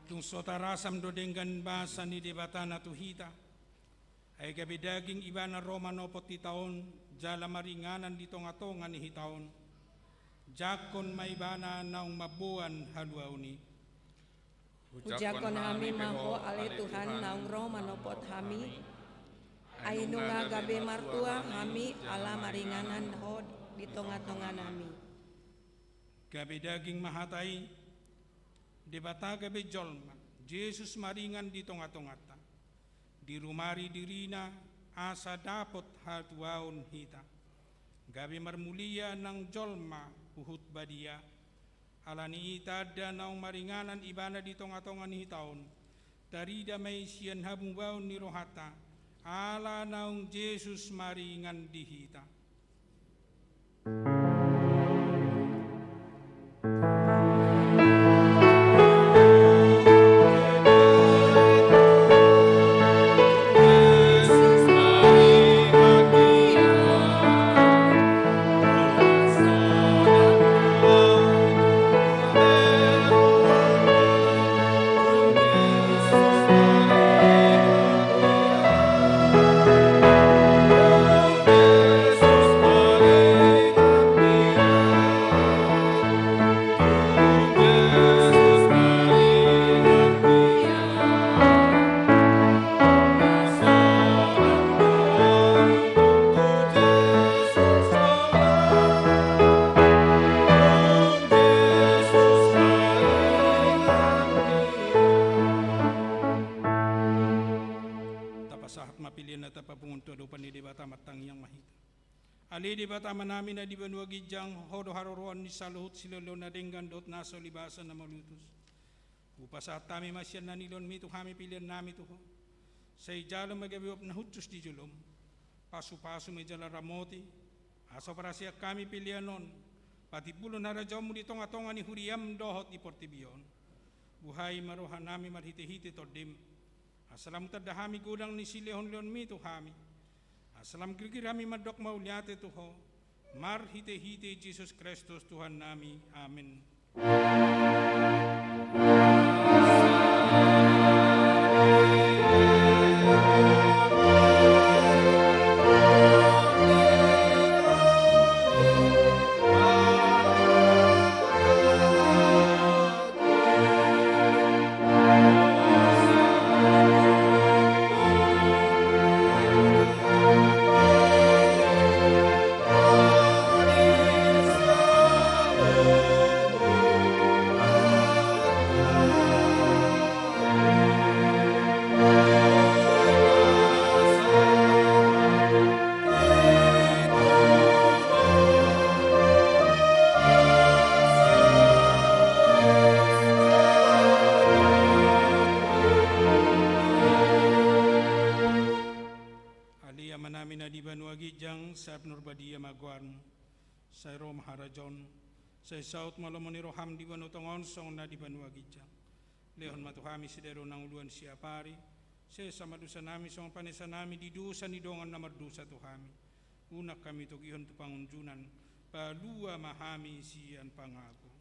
Dung so tarasam do denggan basa ni Debata na tu hita, ai gabe daging Ibana ro manopot hita on, jala maringanan di tongatonga ni hita on, jangkon ma Ibana naung mamboan haluaon i. Hujangkon hami ma Ho, ale Tuhan, naung ro manopot hami. Ai nunga gabe martua hami ala maringanan Ho di tongatonganami. Gabe daging ma hata i, Debata gabe jolma, Jesus maringan di tongatonganta. Dirumari dirina asa dapot hatuaon hita. Gabe marmulia nang jolma huhut badia. Ala ni i tanda naung maringanan Ibana di tongatonga ni hita on, tarida ma i sian hamubaon ni rohanta, ala naung Jesus maringan di hita. Tapasahat ma pelean na tapapungu tu adopan ni Debata, martangiang ma hita. Ale Debata Amanami na di banua ginjang, Ho do haroroan ni saluhut silehonlehon na denggan dohot na so libasan na malutus. Hupasahat hami ma sian na nilehonmi tu hami pelean nami tu Ho. Sai jalo ma gabe uap na hushus di jolom. Pasupasu ma i jala ramoti, asa huparaseang hami pelean on, patimbulhon harajaonmu di tongatonga ni huriam dohot di portibi on. Buhai ma rohanami marhitehite Tondim, asa lam hutanda hami godang ni silehonlehonmi tu hami. Asa lam girgir hami mandok mauliate tu Ho, marhitehite Jesus Kristus Tuhannami. Amen. Banua ginjang, sai pinarbadia ma goarmu. Sai ro ma harajaonmu. Sai saut ma lomo ni roham di banua tonga on songon na di banua ginjang. Lehon ma tu hami sadari on hangoluan siapari. Sesa ma dosanami songon panesanami di dosa ni dongan na mardosa tu hami. Unang hami togihon tu pangunjunan. Palua ma hami sian pangago.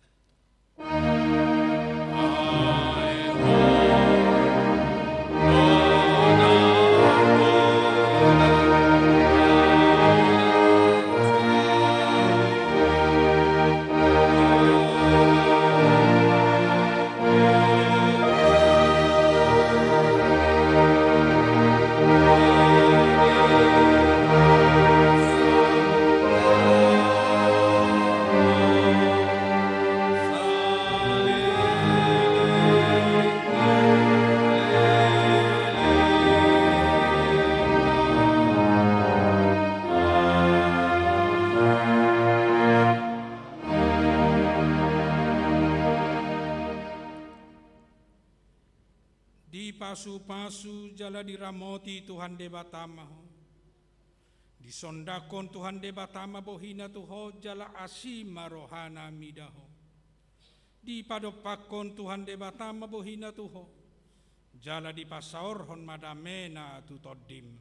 Dipasupasu jala diramoti Tuhan Debata ma ho. Disondangkon Tuhan Debata ma bohina tu ho jala asi ma rohana mida ho. Dipadompakkon Tuhan Debata ma bohina tu ho. Jala dipasaorhon ma damena tu tondim.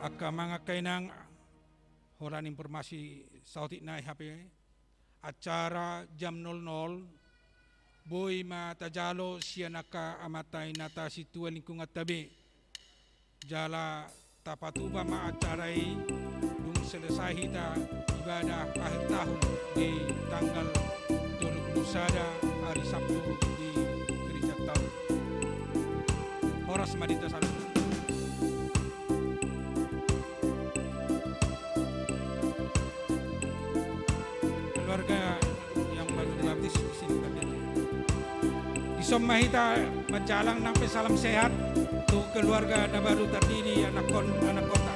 Angka amang, angka inang, holan informasi saotik nai hape, acara jam nol nol, boi ma tajalo sian angka amanta inanta sintua lingkunganta be. Jala tapatupa ma acara i, dung selesai hita ibadah akhir tahun di tanggal tolu pulu sada, ari Sabtu di gereja taon. Horas ma di hita saluhutna. Keluarga yang baru dibaptis di sini terdiri. Dison ma hita manjalang nang pe salam sehat tu keluarga na baru terdiri, anakkon, anakkonta.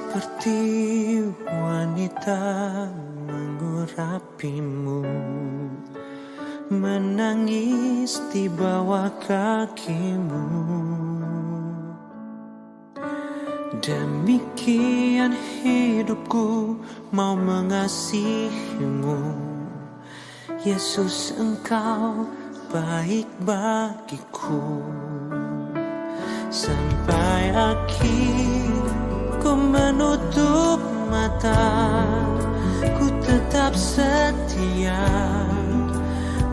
Seperti wanita mengurapimu, menangis di bawah kakimu. Demikian hidupku mau mengasihimu. Yesus, Engkau baik bagiku. Sampai akhir ku menutup mata, ku tetap setia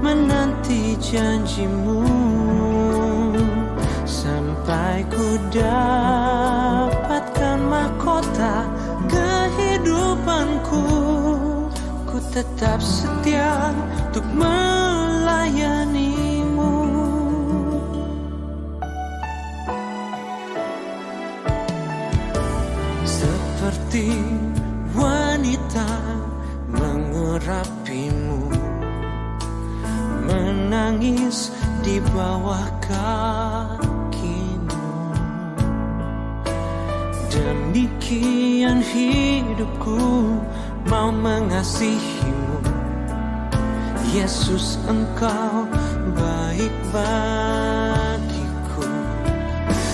menanti janjimu. Sampai ku dapatkan mahkota kehidupanku, ku tetap setia untuk melayanimu. Seperti wanita mengurapimu, menangis di bawah kakimu. Demikian hidupku mau mengasihimu. Yesus, Engkau baik bagiku.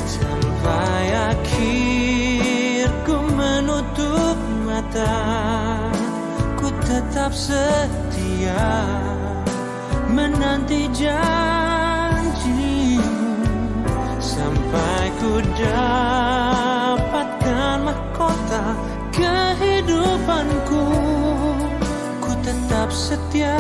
Sampai akhir ku menutup mata, ku tetap setia menanti janjimu. Sampai ku dapatkan mahkota kehidupanku, ku tetap setia